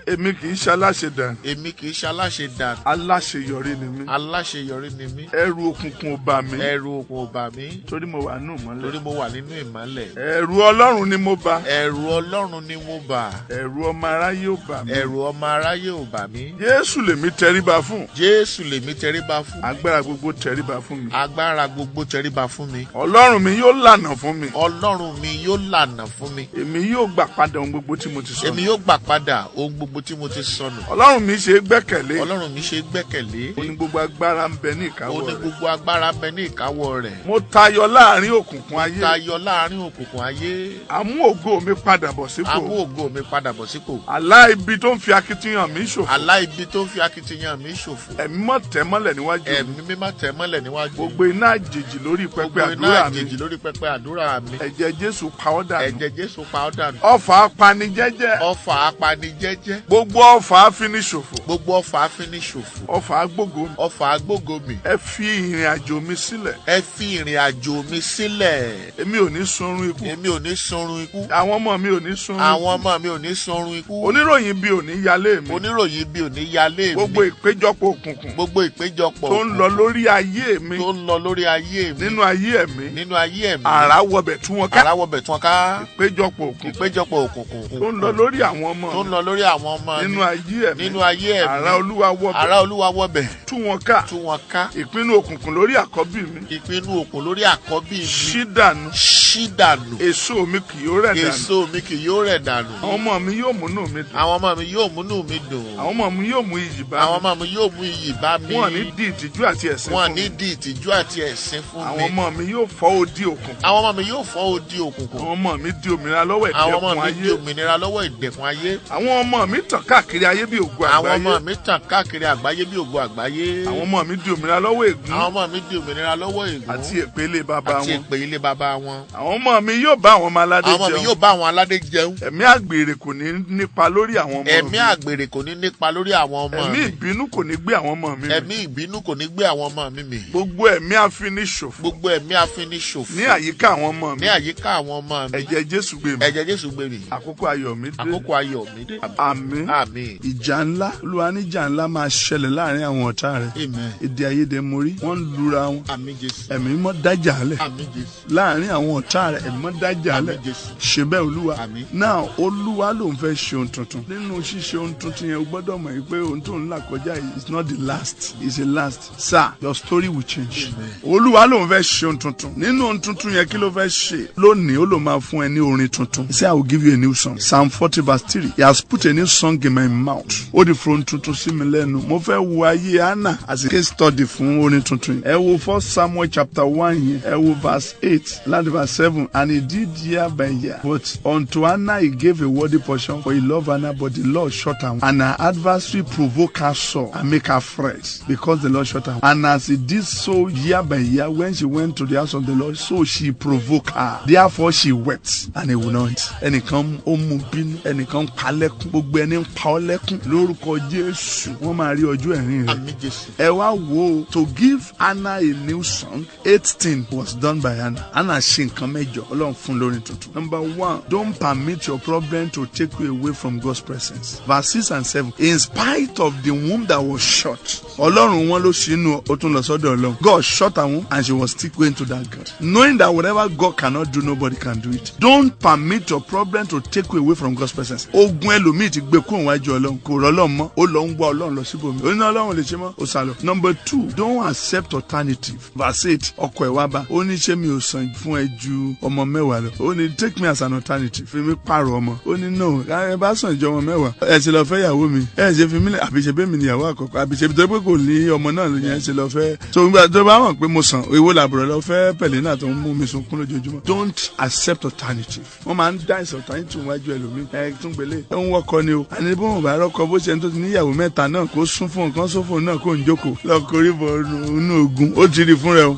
èmi kì í ṣe aláṣẹ dànù. Èmi kì í ṣe aláṣẹ dànù. Aláṣeyọrí ni mí. Aláṣeyọrí ni mí. Ẹrù òkùnkùn ò bà mí. Ẹrù òkun ò bà mí. Torí mo wà nínú ìmọ́lẹ̀. Torí mo wà nínú ìmọ́lẹ̀. Ẹ̀rù Ọlọ́run ni mo bà. Ẹ̀rù Ọlọ́run ni mo bà. Ẹ̀rù ọmọ aráyé ò bà mí. Ẹ̀rù ọmọ aráyé ò bà mí. Jésù lèmi tẹríba fún. Jésù lèmi tẹríba fún. Agbára gbogbo tẹríba fún mi. Agbára gbogbo tẹríba fún mi. Ọlọ́run mi yóò lànà fún mi. Ọlọ́run mi yóò lànà fún mi. Èmi yóò gbà padà ohun gbogbo tí mo ti sọnù. Èmi yóò gbà padà ohun gbogbo tí mo ti sọnù. Ọlọ́run mi ṣe é gbẹ́kẹ̀lé. Ọlọ́run mi ṣe é gbẹ́kẹ̀lé. Ó ní gbogbo agbára ń bẹ ní Ó ìkáwọ́ ní rẹ̀. gbogbo agbára ń bẹ ní ìkáwọ́ rẹ̀. Mo tayọ láàrin òkùnkùn ayé. Tayọ láàrin òkùnkùn ayé. Àmú ògo mi padà bọ̀ sípò. Amú ògo mi padà bọ̀ sípò. Àlá ibi tó ń fi akitiyan mi ṣòfò. Àlá ibi tó ń fi akitiyan mi ṣòfò. Ẹ̀mí mọ́ tẹ́ mọ́lẹ̀ níwájú mi. Ẹ̀mí mímọ́ tẹ̀ mọ́lẹ̀ níwájú. Gbogbo iná àjèjì lórí pẹpẹ Gbogbo iná àdúrà mi. àjèjì lórí pẹpẹ àdúrà mi. Ẹ̀jẹ̀ Jésù pa ọ́ dànù. Ẹ̀jẹ̀ Jésù pa ọ́ dànù. Ọfà apanijẹ́jẹ́. Ọfà apanijẹ́jẹ́. Gbogbo ọfà afiniṣòfò. Gbogbo ọfà afiniṣòfò. Ọfà agbógo mi. Ọfà agbógo mi. Ẹ fi ìrìn àjò mi sílẹ̀. Ẹ fi ìrìn àjò mi sílẹ̀. Èmi ò ní sunrun ikú. Èmi ò ní sunrun ikú. Àwọn ọmọ mi ò ní sunrun Àwọn ikú. ọmọ mi ò ní sunrun ikú. Oníròyìn bí ò ní yalé mi. Oníròyìn bí ò ní yalé mi. Gbogbo ìpéjọpọ̀ òkùnkùn Gbogbo ìpéjọpọ̀ tó ń lọ lórí ayé mi, tó ń lọ lórí ayé mi, nínú ayé ẹ̀mí, nínú ayé ẹ̀mí, àrá wọbẹ̀ tú wọn ká. Àrá wọbẹ̀ tún wọn ká. Ìpéjọpọ̀ òkùnkùn Ìpéjọpọ̀ òkùnkùn tó ń lọ lórí àwọn ọmọ tó ń mi lọ lórí àwọn ọmọ mi, nínú ayé ẹ̀mí, nínú ayé ẹ̀mí, àrá Olúwa wọbẹ̀ àrá Olúwa wọbẹ̀ tú wọn ká. tú wọn ká. Ìpinnu òkùnkùn lórí àkọ́bí mi, Ìpinnu òkun lórí àkọ́bí mi, ṣí dànù. Ṣí dànù. Èso mi kì yóò rẹ̀ dànù. Èso mi kì yóò rẹ̀ dànù. Àwọn ọmọ mi yóò múnú mi dùn. Àwọn ọmọ mi yóò múnú mi dùn. Àwọn ọmọ mi yóò mú iyì bá Àwọn mi. ọmọ mi yóò mú iyì bá mi. Wọn ní di ìtìjú àti ẹ̀sín Wọn fún ní mi. di ìtìjú àti ẹ̀sín fún Àwọn mi. ọmọ mi yóò fọ́ odi òkùnkùn. Àwọn ọmọ mi yóò fọ́ odi òkùnkùn. Àwọn ọmọ mi di òmìnira lọ́wọ́ Àwọn ọmọ ìdẹ̀kùn mi di ayé. òmìnira lọ́wọ́ ìdẹ̀kùn ayé. Àwọn ọmọ mi tàn káàkiri ayé bí ògo Àwọn àgbáyé. ọmọ mi tàn káàkiri àgbáyé bí ògo àgbáyé. Àwọn ọmọ mi di òmìnira lọ́wọ́ ègún Àwọn ọmọ mi di òmìnira lọ́wọ́ ègún àti èpè ilé bàbá àti wọn. èpè ilé bàbá wọn. Àwọn ọmọ mi yóò bá àwọn ọmọ aládé Àwọn ọmọ mi jẹun. yóò bá àwọn aládé jẹun. Ẹ̀mí àgbèrè kò ní nípa lórí àwọn ọmọ Ẹ̀mí mi. àgbèrè kò ní nípa lórí àwọn ọmọ Ẹ̀mí mi. ìbínú kò ní gbé àwọn ọmọ mi mì. Ẹ̀mí ìbínú kò ní gbé àwọn ọmọ mi mì. Gbogbo ẹ̀mí afiniṣòfò Gbogbo ẹ̀mí afiniṣòfò ní àyíká àwọn ọmọ mi, ní àyíká àwọn ọmọ mi, ẹ̀jẹ̀ Jésù gbé mi. Ẹ̀jẹ̀ Jésù gbé mi. Àkókò ayọ̀ mi dé. Àkókò ayọ̀ mi dé. Àmín. Àmín. Ìjà ńlá, Olúwa níjà ńlá máa ṣẹlẹ̀ láàrin àwọn ọ̀tá rẹ̀. Amen. Èdè àìyedè mórí wọ́n ń lura wọn. Àmín Jésù. Ẹ̀mí mọ́ dájà lẹ̀ Àmín Jésù. láàrin àwọn ọ̀tá rẹ̀. Ẹ̀mí mọ́ dájà lẹ̀. Àmín Jésù. Ṣe bẹ́ẹ̀, Olúwa. Àmín. Náà, Olúwa ló ń fẹ́ ṣe ohun tuntun. Nínú ṣíṣe ohun tuntun yẹn, o gbọ́dọ̀ mọ̀ pé ohun tó ń là kọjá yìí is not the last, it's a last. Sir, your story will change. Olúwa ló ń fẹ́ ṣe ohun tuntun. Nínú ohun tuntun yẹn, kí ló fẹ́ ṣe lónìí? Ó ló máa fún ẹ ní orin tuntun. He say, "I will give you a new song." Psalm 40 verse 3, "He has put a new song in my mouth." Ó di fún ohun tuntun sí mi lẹ́nu. Mo fẹ́ wo ayé Anna as a case study fún orin tuntun yìí. Ẹ wo 1 Samuel chapter 1 yẹn, ẹ wo verse 8 láti verse 7, and he did year by year. But unto Anna he gave a worthy portion, for he loved Anna, but the Lord shut her. And her adversary provoked her sore and make her fret, because the Lord shut her. And as he did so year by year, when she went to the house of the Lord, so she provoked her. Therefore she wept, and he would not. Ẹnìkan ó mú bínú, ẹnìkan pa lẹ́kún, gbogbo ẹni ń pa ọ́ lẹ́kún. Lórúkọ Jésù, wọ́n máa rí ọjọ́ ẹ̀rín rẹ̀. Àmín Jésù. Ẹ wá wo, to give Anna a new song, 18 was done by Anna. Anna ṣe nǹkan 8, Ọlọ́run fún lórin tuntun. Number 1, don't permit your problem to take you away from God's presence. Verse 6 and 7, in spite of the womb that was shut, Ọlọ́run wọn ló ṣínú, ó tún lọ sọ́dọ̀ Ọlọ́run. God shut her womb and she was still going to that God. Knowing that whatever God cannot do, nobody can do it. Don't permit your problem to take you away from God's presence. Ogun ẹlòmíì ti gbé kúrò wájú Ọlọ́run, kò rọ́ Ọlọ́run mọ́, ó lọ ń wá Ọlọ́run lọ síbòmí. Ó ní Ọlọ́run lè ṣe mọ́, ó sálọ. Number 2, don't accept alternative. Verse 8, ọkọ ẹ̀ wá bá, ó ní ṣé mi ò sàn fún ẹ ju ọmọ 10 lọ. Ó ní take me as an alternative, fi mi pààrọ̀ ọmọ. Ó ní no, ẹ bá sàn ju ọmọ 10. Ẹ ṣe lọ fẹ́ ìyàwó mi, ẹ ṣe fi mí lẹ̀, àbí ṣe bẹ́ẹ̀ mi níyàwó àkọ́kọ́, àbí ṣe tó pé kò ní ọmọ náà ló yẹn ṣe lọ fẹ́. So nígbà tó bá mọ̀ pé mo sàn, èwo làbúrò lọ fẹ́ Pẹ̀lẹ́nà tó ń mú mi sunkún lójoojúmọ́. Don't accept alternative. Wọ́n máa ń dá ìsọ̀ alternative wájú ẹlòmíì. Ẹ tún gbélé. Ẹ ń wọ́kọ ni o. Àní bó wọn bá rọ́kọ bó ṣe ń tó ti níyàwó 3 náà kó sún fún nǹkan sófò náà kó ń jókòó. Lọ korí bọ inú ogun. Ó ti rí fún rẹ o.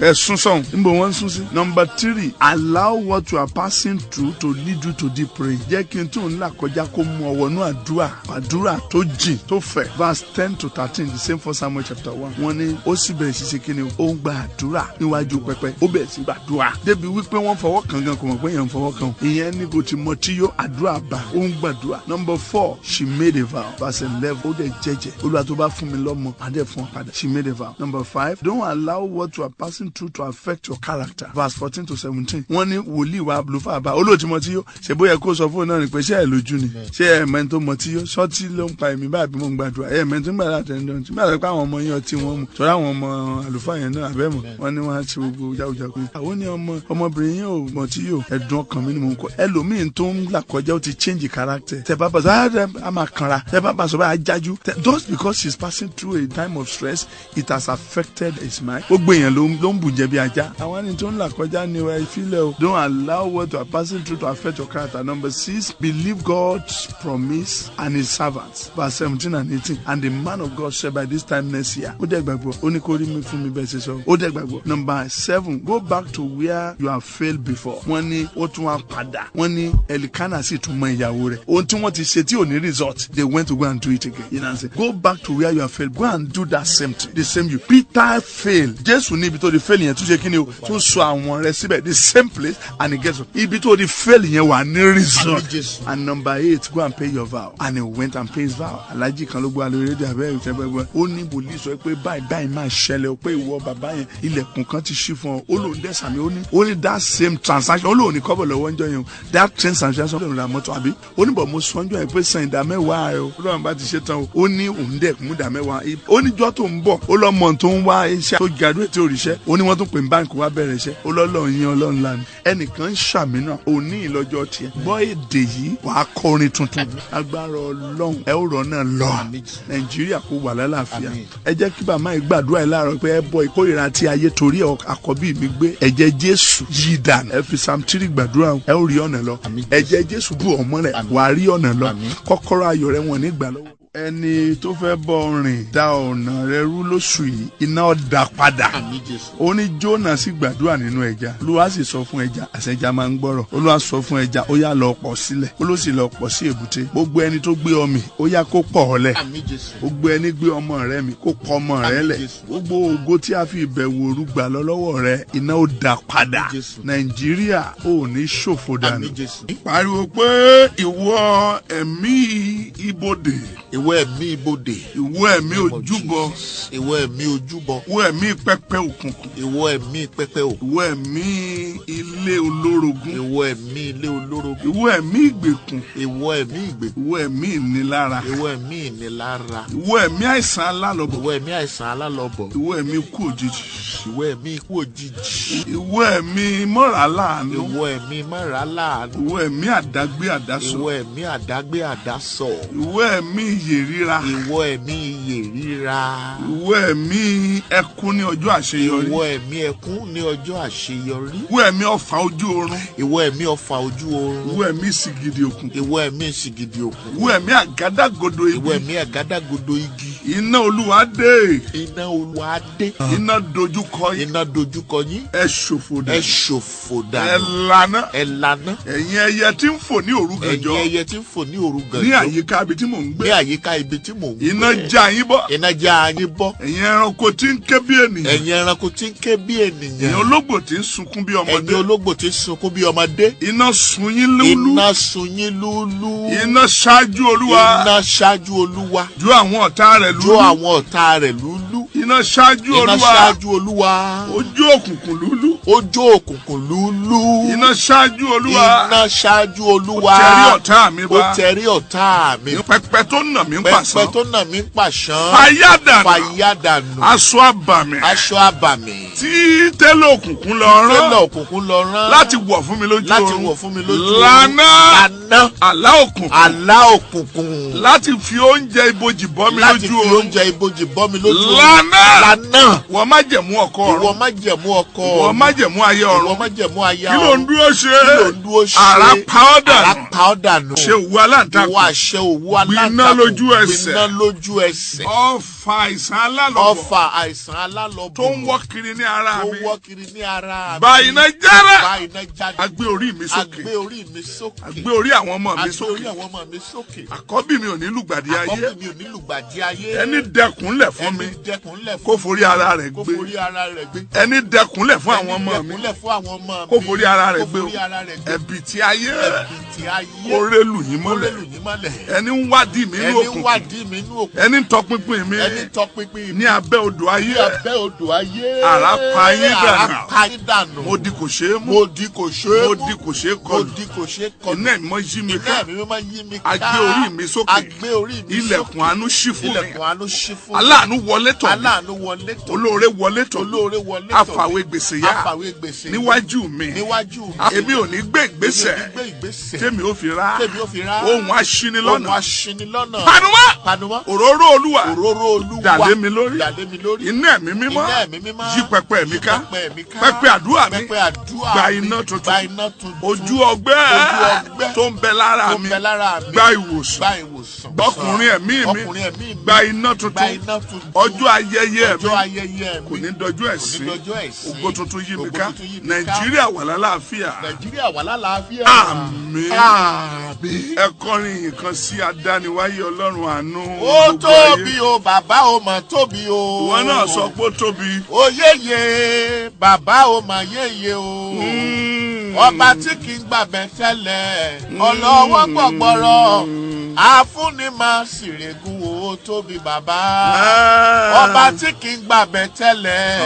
Ẹ sún sọ̀hún. Níbo wọ́n ń sún sí. Number 3, allow what you are passing through to lead you to deep prayer. Jẹ́ kí n tún là kọjá kó mú ọwọ́ nú àdúrà. Àdúrà tó jìn tó fẹ̀. Verse 10 to 13, the same 1 Samuel chapter 1. Wọ́n ní ó sì bẹ̀rẹ̀ sí ṣe kíni o. Ó ń gba àdúrà níwájú pẹpẹ. Ó bẹ̀rẹ̀ sí gbàdúrà. Débi wípé wọ́n fọwọ́ kan gan kò mọ̀ pé èèyàn fọwọ́ kan. Ìyẹn ní kò ti mọ tí yó àdúrà bá. Ó ń gbàdúrà. Number 4, she made a vow. Verse 11, ó dẹ̀ jẹ́jẹ́. Olúwa tó bá fún mi lọ́mọ, á dẹ̀ fún ọ padà. She made a vow. Number 5, don't allow what you are passing through to affect your character. Verse 14 to 17. Wọ́n ní wòlíì wa àlùfáà bá. Olóòtú mọ tí yó. Ṣé bóyá kó sọ fóònù náà ni pé ṣé ẹ lójú ni? Ṣé ẹ mẹ́ni tó mọ tí yó? Ṣọ́tí ló ń pa èmi báyìí bí mò ń gbàdúrà. Ẹ mẹ́ni tó ń gbàdúrà tẹ̀ ń dán. Tí bá pé àwọn ọmọ yẹn ọtí wọn mu. Tọ́lá àwọn ọmọ àlùfáà yẹn náà àbẹ́mọ̀. Wọ́n ní wọ́n á ṣe gbogbo jákujáku. Àwọn ní ọmọbìnrin yẹn ò mọ̀ tí yó. Ẹ̀dùn ọkàn mi ni mò ń kọ́. Ẹlòmíín tó ń là kọjá ó ti change character. Tẹ bá bá sọ, á máa kanra. Tẹ bá bá sọ báyìí á jájú. Just because she's passing through a time of stress, it has affected his mind. Gbogbo èèyàn ló ń bùjẹ bí ajá. Àwọn ẹni tó ń là kọjá ni ẹ filẹ̀ o. Don't allow what you are passing through to affect your character. Number 6, believe God's promise and his servants. Verse 17 and 18. And the man of God said by this time next year. Ó dẹ̀ gbàgbọ́. Ó ní kó rí mi fún mi bẹ́ẹ̀ ṣe sọ. Ó dẹ̀ gbàgbọ́. Number 7, go back to where you have failed before. Wọ́n ní ó tún wá padà. Wọ́n ní Elikana sì tún mọ ìyàwó rẹ̀. Ohun tí wọ́n ti ṣe tí ò ní result, they went to go and do it again. You know what I'm saying? Go back to where you have failed. Go and do that same thing. The same you. Peter failed. Jésù ní ibi tó di fail yẹn tún ṣe kí ni o? Tún sọ àwọn rẹ̀ síbẹ̀. The same place and he gets ibi tó di fail yẹn wà ní result. And number 8, go and pay your vow. And he went and paid his vow. Alhaji kan ló gbọ́ alóore rédíò abẹ́ ìtẹ́gbẹ́gbẹ́. Ó ní wòlíì sọ pé báyìí báyìí máa ṣẹlẹ̀ o pé ìwọ bàbá yẹn ilẹ̀kùn kan ti ṣí fún ọ. Ó lóun dẹ̀ sàmì ó ní. Ó ní that same transaction. Ó lóun ní kọ́bọ̀ lọ́wọ́ ńjọ́ yẹn o. That same transaction lóun ra mọ́tò àbí. Ó ní bọ̀ mo sọ ńjọ́ yẹn pé san 10% rẹ o. Ó lóun bá ti ṣe tán o. Ó ní òun dẹ̀ mú 10%. Ó ní jọ́ tó ń bọ̀. Ó lọ́mọ tó ń wá iṣẹ́ tó graduate òrìṣẹ́. Ó ní wọ́n tún pè ní báńkì wá bẹ̀rẹ̀ iṣẹ́. Ó lọ́lọ́run yín Ọlọ́run lánàá. Ẹnìkan ń ṣàmìnà òní ìlọ́jọ́ tiẹ̀. Gbọ́ èdè yìí wàá kọrin tuntun. Agbára Ọlọ́run ẹ ó rọ̀ náà lọ. Nàìjíríà kò wà lálàáfíà. Ẹ jẹ́ kí bàmá yìí gbàdúrà yìí láàárọ̀ pé ẹ bọ ìkórìíra tí ayé torí àkọ́bí mi gbé. Ẹ̀jẹ̀ Jésù yí dànù. Ẹ fi Psalm 3 gbàdúrà ẹ ó rí ọ̀nà lọ. Ẹ̀jẹ̀ Jésù bù ọmọ rẹ̀ wàá rí ọ̀nà lọ. Kọ́kọ́rọ́ ayọ̀ rẹ̀ wọ́n ní gbà lọ́wọ́. Ẹni tó fẹ́ bọ́ rìn da ọ̀nà rẹ rú lóṣù yìí iná ọ̀dà padà. Ó ní Jónà sì gbàdúrà nínú ẹja. Olúwa sì sọ fún ẹja, àṣẹja máa ń gbọ́rọ̀. Olúwa sọ fún ẹja, ó yá lọ pọ̀ sílẹ̀. Ó ló sì lọ pọ̀ sí èbúté. Gbogbo ẹni tó gbé ọmì, ó yá kó pọ̀ ọ́ lẹ̀. Gbogbo ẹni gbé ọmọ rẹ mì, kó pọ̀ ọmọ rẹ lẹ̀. Gbogbo ògo tí a fi ìbẹ̀wò òru gbà lọ lọ́wọ́ rẹ, iná ó dà padà. Nàìjíríà ò ní ṣòfò dànù. Pariwo pé ìwọ ẹ̀mí ibodè. Ìwọ ẹ̀mí ibodè. Ìwọ ẹ̀mí ojúbọ. Ìwọ ẹ̀mí ojúbọ. Ìwọ ẹ̀mí pẹpẹ òkùnkùn. Ìwọ ẹ̀mí pẹpẹ òkùnkùn. Ìwọ ẹ̀mí ilé olórogún. Ìwọ ẹ̀mí ilé olórogún. Ìwọ ẹ̀mí ìgbèkùn. Ìwọ ẹ̀mí ìgbèkùn. Ìwọ ẹ̀mí ìnilára. Ìwọ ẹ̀mí ìnilára. Ìwọ ẹ̀mí àìsàn alálọ̀bọ̀. Ìwọ ẹ̀mí àìsàn alálọ̀bọ̀. Ìwọ ẹ̀mí ikú òjijì. Ìwọ ẹ̀mí ikú òjijì. Ìwọ ẹ̀mí mọ́ra láàánú. Ìwọ ẹ̀mí mọ́ra láàánú. Ìwọ ẹ̀mí àdágbé àdásọ. Ìwọ ẹ̀mí àdágbé àdásọ. Ìwọ ẹ̀mí iyè ríra. Ìwọ ẹ̀mí iyè ríra. Ìwọ ẹ̀mí ẹkún ní ọjọ́ àṣeyọrí. Ìwọ ẹ̀mí ẹkún ní ọjọ́ àṣeyọrí. Ìwọ ẹ̀mí ọfà ojú oorun. Ìwọ ẹ̀mí ọfà ojú oorun. Ìwọ ẹ̀mí sìgìdì òkùnkùn. Ìwọ ẹ̀mí sìgìdì òkùnkùn. Ìwọ ẹ̀mí àgádágodo Ìwọ ibi. ẹ̀mí àgádágodo igi. Iná Olúwa dé. Iná Olúwa dé. Iná dojúkọ yín. Iná dojúkọ yín. Ẹ ṣòfò Ẹ dànù. ṣòfò Ẹ dànù. laná. Ẹ laná. Ẹ̀yin ẹyẹ tí ń fò ní òru Ẹ̀yin gànjọ́. ẹyẹ tí ń fò ní òru Ní gànjọ́. àyíká ibi tí mò ń gbé. Ní àyíká ibi tí mò ń gbé. Iná já yín bọ́. Iná já yín bọ́. Ẹ̀yin ẹranko tí ń ké bí ènìyàn. Ẹ̀yin ẹranko tí ń ké bí Ẹ̀yin ènìyàn. ológbò tí ń sunkún bí Ẹ̀yin ọmọdé. ológbò tí ń sunkún bí ọmọdé. Iná sun yín lúlú. Iná sun yín lúlú. Iná ṣáájú Olúwa. Iná ṣáájú Olúwa. Jó àwọn ọ̀tá rẹ̀ Jó lúlú. àwọn ọ̀tá rẹ̀ lúlú. Iná ṣáájú Iná Olúwa. ṣáájú Olúwa. Ojú òkùnkùn lúlú. Ó jó òkùnkùn lúlú. Iná ṣáájú Olúwa. Iná ṣáájú Olúwa. Ó tẹrí ọ̀tá mi Ó bá. tẹrí ọ̀tá mi. Pẹpẹ tó nà mí ń Pẹpẹ pàṣán. tó nà mí pàṣán. Fàyà dànù. Fàyà dànù. Aṣọ àbàmì. Aṣọ àbàmì. Tí tẹ́lẹ̀ òkùnkùn lọ Tẹ́lẹ̀ rán. òkùnkùn lọ rán. Láti wọ̀ fún mi lójú oorun. Láti wọ̀ fún mi lójú oorun. Lànà. Lànà. Àlá òkùnkùn. Àlá òkùnkùn. Láti fi oúnjẹ ibojì bọ́ mi Láti lójú fi oorun. oúnjẹ ibojì bọ́ mi lójú oorun. Lànà. Lànà. Wọ́n má jẹ̀mú ọkọ Ìwọ ọ̀run. má jẹ̀mú ọkọ. Wọ́n má jẹ̀mú ayé Ìwọ ọ̀run. má jẹ̀mú aya Kí ló ń ọ̀run. dúró ṣe? Kí ló ń dúró ṣe? Àrá pa ọ́ Àrá dànù. pa ọ́ dànù. Ṣe òwú aláǹtakùn. Ìwọ àṣẹ òwú aláǹtakùn. Gbiná lójú ẹsẹ̀. Gbiná lójú ẹsẹ̀. Ọfà àìsàn alálọ́bọ̀. Ọfà àìsàn alálọ́bọ̀. Tó ń wọ́ kiri ní ara Tó mi. ń wọ́ kiri ní ara mi. Bá iná jára. Bá iná jáde. A gbé orí mi A sókè. gbé orí mi sókè. A gbé orí àwọn ọmọ A mi gbé orí sókè. àwọn ọmọ mi sókè. Àkọ́bí mi ò ní lùgbàdì ayé. Àkọ́bí mi ò ní lùgbàdì ayé. Ẹni dẹkùnlẹ̀ fún mi. Ẹni dẹkùnlẹ̀ fún Kó forí ara rẹ̀ Kó gbé. forí ara rẹ̀ gbé. Ẹni dẹkùnlẹ̀ fún àwọn Ẹni ọmọ mi. dẹkùnlẹ̀ fún àwọn ọmọ mi. Kó forí ara rẹ̀ Kó gbé o. forí ara rẹ̀ gbé. Ẹ̀bìtì ayé. Ẹ̀bìtì ayé. Kó rélù yín Kó mọ́lẹ̀. rélù yín mọ́lẹ̀. Ẹni ń wádìí mi nínú Ẹni ń òkùnkùn. wádìí mi nínú òkùnkùn. Ẹni ń tọpinpin mi. Ẹni tọpinpin mi. Ní abẹ́ odò ayé. Ní abẹ́ odò ayé. Àrá pa yín dànù. Àrá pa yín dànù. Mo di kò ṣeé mú. Mo di kò ṣeé Mo mú. di kò ṣeé Mo kọlù. di kò ṣeé kọlù. Iná ìmọ̀ yí mi Iná ká. ẹ̀mí mímọ́ yí mi ká. A gbé orí mi sókè. A gbé orí mi sókè. Ilẹ̀kùn àánú ṣí fún mi. Ilẹ̀kùn àánú ṣí fún mi. Aláàánú wọlé tọ̀ mí. Aláàánú wọlé tọ̀ mí. Olóore wọlé tọ̀ mí. Olóore wọlé tọ̀ mí. Afàwé gbèsè yá. Afàwé gbèsè yá. Níwájú mi. Níwájú mi. Èmi ò ní gbé ìgbésẹ̀. Èmi ò ní gbé ìgbésẹ̀. Tèmi ò fi rá. Tèmi ò fi rá. Ohun aṣinilọ́nà. Ohun aṣinilọ́nà. Panumọ́. Panumọ́. Òróró Olúwa. Òróró Olúwa. Dà lé mi lórí. Dà lé mi lórí. Iná ẹ̀mí mímọ́. Iná ẹ̀mí mímọ́. Yí pẹpẹ mi Yí ká. pẹpẹ mi ká. Pẹpẹ àdúrà mi. Pẹpẹ àdúrà Gba mi. iná tuntun. Gba iná tuntun. Ojú ọgbẹ́. Ojú ọgbẹ́. Tó ń bẹ lára Tó ń mi. bẹ lára mi. Gba ìwòsàn. Gba ìwòsàn. Ọkùnrin ẹ̀mí mi. Ọkùnrin ẹ̀mí mi. Gba iná tuntun. Gba iná tuntun. Ọjọ́ ayẹyẹ mi. Ọjọ́ ayẹyẹ mi. Kò ní dọjọ́ ẹ̀sín. Kò ní dọjọ́ ẹ̀sín. Ògo tuntun yí mi Ògo ká. tuntun yí mi ká. Nàìjíríà wà lálàáfíà. Nàìjíríà wà lálàáfíà. Àmín. Àmín. Ẹ kọrin yìí kan sí adániwáyé Ọlọ́run àánú. Ó gbogbo ayé. tóbi o, bàbá o mà tóbi o. Ìwọ náà sọ pé ó tóbi. Ó yéye, bàbá o mà yéye o. Ọba tí kì í gbàgbẹ́ tẹ́lẹ̀, ọlọ́wọ́ gbọ̀gbọ̀rọ̀, àfúnni máa sìrègùn o, ó tóbi bàbá. Ọba tí kì í gbàgbẹ́ tẹ́lẹ̀,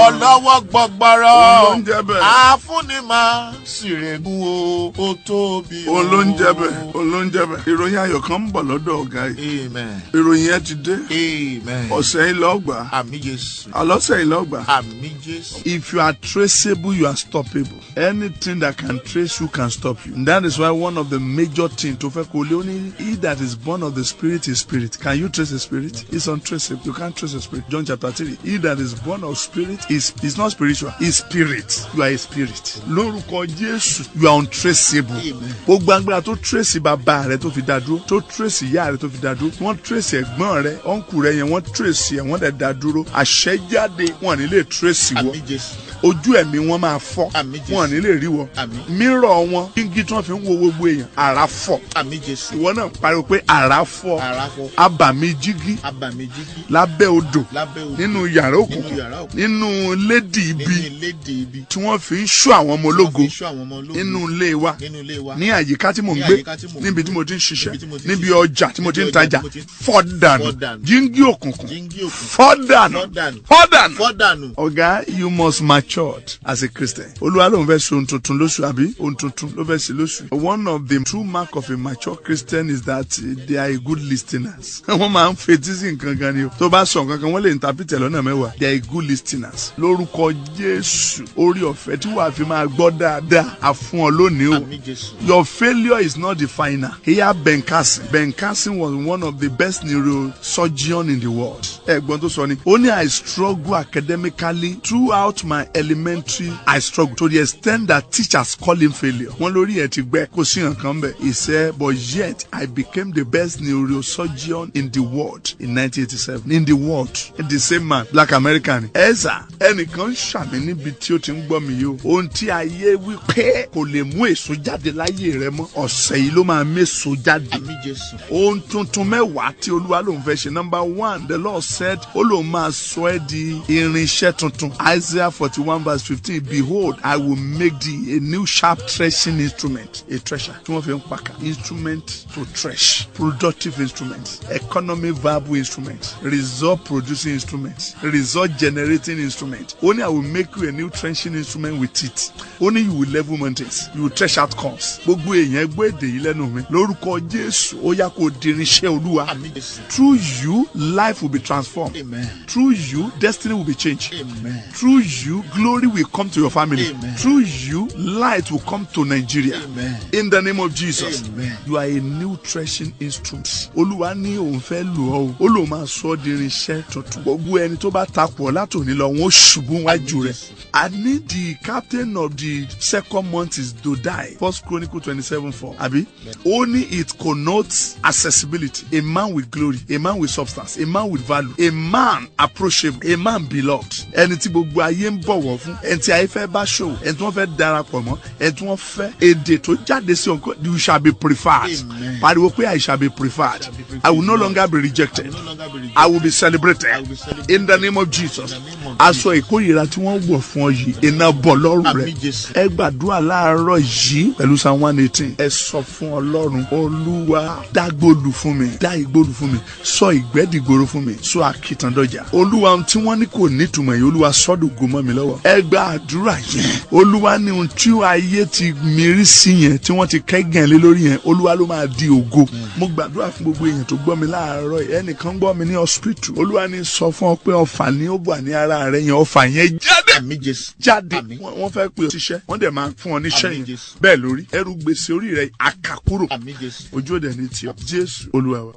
ọlọ́wọ́ gbọ̀gbọ̀rọ̀, Òun ló ń jẹ́ bẹ́ẹ̀. àfúnni máa sìrègùn o, ó tóbi o. Òun ló ń jẹ́ bẹ́ẹ̀. Òun ló ń jẹ́ bẹ́ẹ̀. Ìròyìn ayọ̀ kan ń bọ̀ lọ́dọ̀ ọ̀gá yìí. Amen. Ìròyìn yẹn ti dé. Amen. Ọ̀sẹ̀ yìí ló gbà. Àmín Jésù. Àlọ́sẹ̀ yìí ló gbà. Àmín Jésù. If you are traceable, you are stoppable. Anything that can trace you can stop you. And that is why one of the major things to fẹ́ kó lé ó ní, he that is born of the spirit is spirit. Can you trace a spirit? It's untraceable. You can't trace a spirit. John chapter 3. He that is born of spirit is not spiritual. Is spirit. You are a spirit. Lórúkọ Jésù, you are untraceable. Amen. Gbogbo agbára tó trace bàbá rẹ tó fi dá dúró, tó trace ìyá rẹ tó fi dá dúró, wọ́n trace ẹ̀gbọ́n rẹ, ọ̀nkù rẹ yẹn, wọ́n trace ẹ̀, wọ́n dẹ̀ dá dúró. Àṣẹjáde wọn ní lè trace wọ. Àmín Jésù. Ojú ẹ̀mí wọn máa fọ́. Àmín Jésù. Wọn ní lè rí wọ. Àmín. Mírọ̀ wọn, díngí tí wọ́n fi ń wo gbogbo èèyàn, àrá fọ́. Àmín Jésù. Ìwọ náà pariwo pé àrá fọ́. Àrá fọ́. Abàmì jígí Abàmì jígí. lábẹ́ odò. Lábẹ́ odò. Nínú yàrá òkùnkùn. Nínú yàrá òkùnkùn. Nínú lédì ibi. Nínú ilédè ibi. Tí wọ́n fi ń ṣọ́ àwọn ọmọ ológo. Wọ́n fi ń ṣọ́ àwọn ọmọ ológo. Nínú ilé wa. Nínú ilé wa. Ní àyíká tí mò ń Ní gbé. àyíká tí mò ń Níbi gbé. tí mo ti ń ṣiṣẹ́. Níbi tí mo ti ń Níbi ṣiṣẹ́. ọjà tí mo ti ń Níbi ọjà tajà. tí mo ti ń- Fọ́ dànù. Fọ́ dànù. Jíngí òkùnkùn. Jíngí òkùnkùn. Fọ́ dànù. Fọ́ dànù. Fọ́ dànù. Fọ́ dànù. Ọ̀gá, you must mature. matured as a Christian. Olúwa ló ń fẹ́ ṣe ohun tuntun lóṣù, àbí ohun tuntun ló fẹ́ ṣe lóṣù. One of the true mark of a mature Christian is that they are a good listeners. Wọ́n máa ń fetí sí nǹkan kan ni o. Tó bá sọ nǹkan kan, wọ́n lè interpret ẹ̀ lọ́nà 10. They are a good listeners. Lórúkọ Jésù, orí ọ̀fẹ́ tí wàá fi máa gbọ́ dáadáa, a fún ọ lónìí o. Àmín Jésù. Your failure is not the final. Here, Ben Carson. Ben Carson was one of the best neurosurgeon in the world. Ẹ̀gbọ́n tó sọ ni, ó ní, "I struggle academically throughout my elementary. I struggle to the extent that teachers call him failure." Wọ́n lórí ẹ̀ ti gbẹ, kò sí nǹkan bẹ̀. He said, "But yet I became the best neurosurgeon in the world in 1987." In the world. The same man, Black American. Ẹ̀sà, ẹnìkan ṣàmín níbi tí ó ti ń gbọ́ mi yìí o. Ohun tí ayé wí pé kò lè mú èso jáde láyé rẹ mọ́, ọ̀sẹ̀ yìí ló máa méso jáde. Àmín Jésù. Ohun tuntun 10 tí Olúwa lòun fẹ́ ṣe. Number one, the Lord said, ó lòun máa sọ ẹ́ di irinṣẹ́ tuntun. Isaiah 41 verse 15, "Behold, I will make thee a new sharp threshing instrument." A thresher tí wọ́n fi ń pàkà. Instrument to thresh. Productive instrument. Economy viable instrument. Result producing instrument. Result generating instrument. Ó ní, "I will make you a new threshing instrument with it." Ó ní, "You will level mountains. You will thresh out corns." Gbogbo èèyàn, gbọ́ èdè yìí lẹ́nu mi. Lórúkọ Jésù, ó yá, kó di irinṣẹ́ Olúwa. Àmín Jésù. Through you, life will be transformed. Amen. Through you, destiny will be changed. Amen. Through you, glory will come to your family. Amen. Through you, light will come to Nigeria. Amen. In the name of Jesus. Amen. You are a new threshing instrument. Olúwa ní òun fẹ́ lò ọ́ o. Ó lòun máa sọ ọ́ di irinṣẹ́ tuntun. Gbogbo ẹni tó bá takò ọ́ látòní lọ, wọn ó ṣubú wájú rẹ̀. I need the captain of the second month is Dodai. First Chronicle 27:4. Àbí? Ó ní it connotes accessibility. A man with glory, a man with substance, a man with value, a man approachable, a man beloved. Ẹni tí gbogbo ayé ń bọ̀wọ̀ fún, ẹni tí ayé fẹ́ bá ṣòwò, ẹni tí wọ́n fẹ́ darapọ̀ mọ́, ẹni tí wọ́n fẹ́. Èdè tó jáde sí ọkọ, you shall be preferred. Amen. Pariwo pé, "I shall be preferred. Shall be preferred. I will no longer be rejected. I will no longer be rejected. I will be celebrated." I will be celebrated. In the name of Jesus. In the name of Aṣọ ìkórìíra tí wọ́n wọ̀ fún ọ yìí, iná bọ̀ lọ́rùn rẹ̀. Àmín Jésù. Ẹ gbàdúrà láàárọ̀ yìí pẹ̀lú Psalm 118. Ẹ sọ fún Ọlọ́run, "Olúwa, dágbólu fún mi, dá ìgbólu fún mi, sọ ìgbẹ́dìgboro fún mi, sọ àkìtàndọ̀jà. Olúwa, ohun tí wọ́n ní kò nítumọ̀ yìí, Olúwa, sọ́dọ̀gò mọ́ mi lọ́wọ́." Ẹ gba àdúrà yẹn. Olúwa ní ohun tí ayé ti mírí sí yẹn, tí wọ́n ti kẹ́gàn lé lórí yẹn, Olúwa ló máa di ògo. Mo gbàdúrà fún gbogbo èèyàn tó gbọ́ mi láàárọ̀ yìí. Ẹnìkan gbọ́ mi ní hospital. Olúwa ní sọ fún ọ pé ọfà ní ó wà ní ara rẹ yẹn, ọfà yẹn jáde, Àmín Jésù. jáde. Àmín. Wọ́n fẹ́ pè ọ́ síṣẹ́, wọ́n dẹ̀ máa fún ọ níṣẹ́ Àmín yẹn. Jésù. Bẹ́ẹ̀ lórí ẹrù gbèsè orí rẹ àkàkúrò. Àmín Jésù. Ojú òde ní tiọ. Jésù Olúwa wa.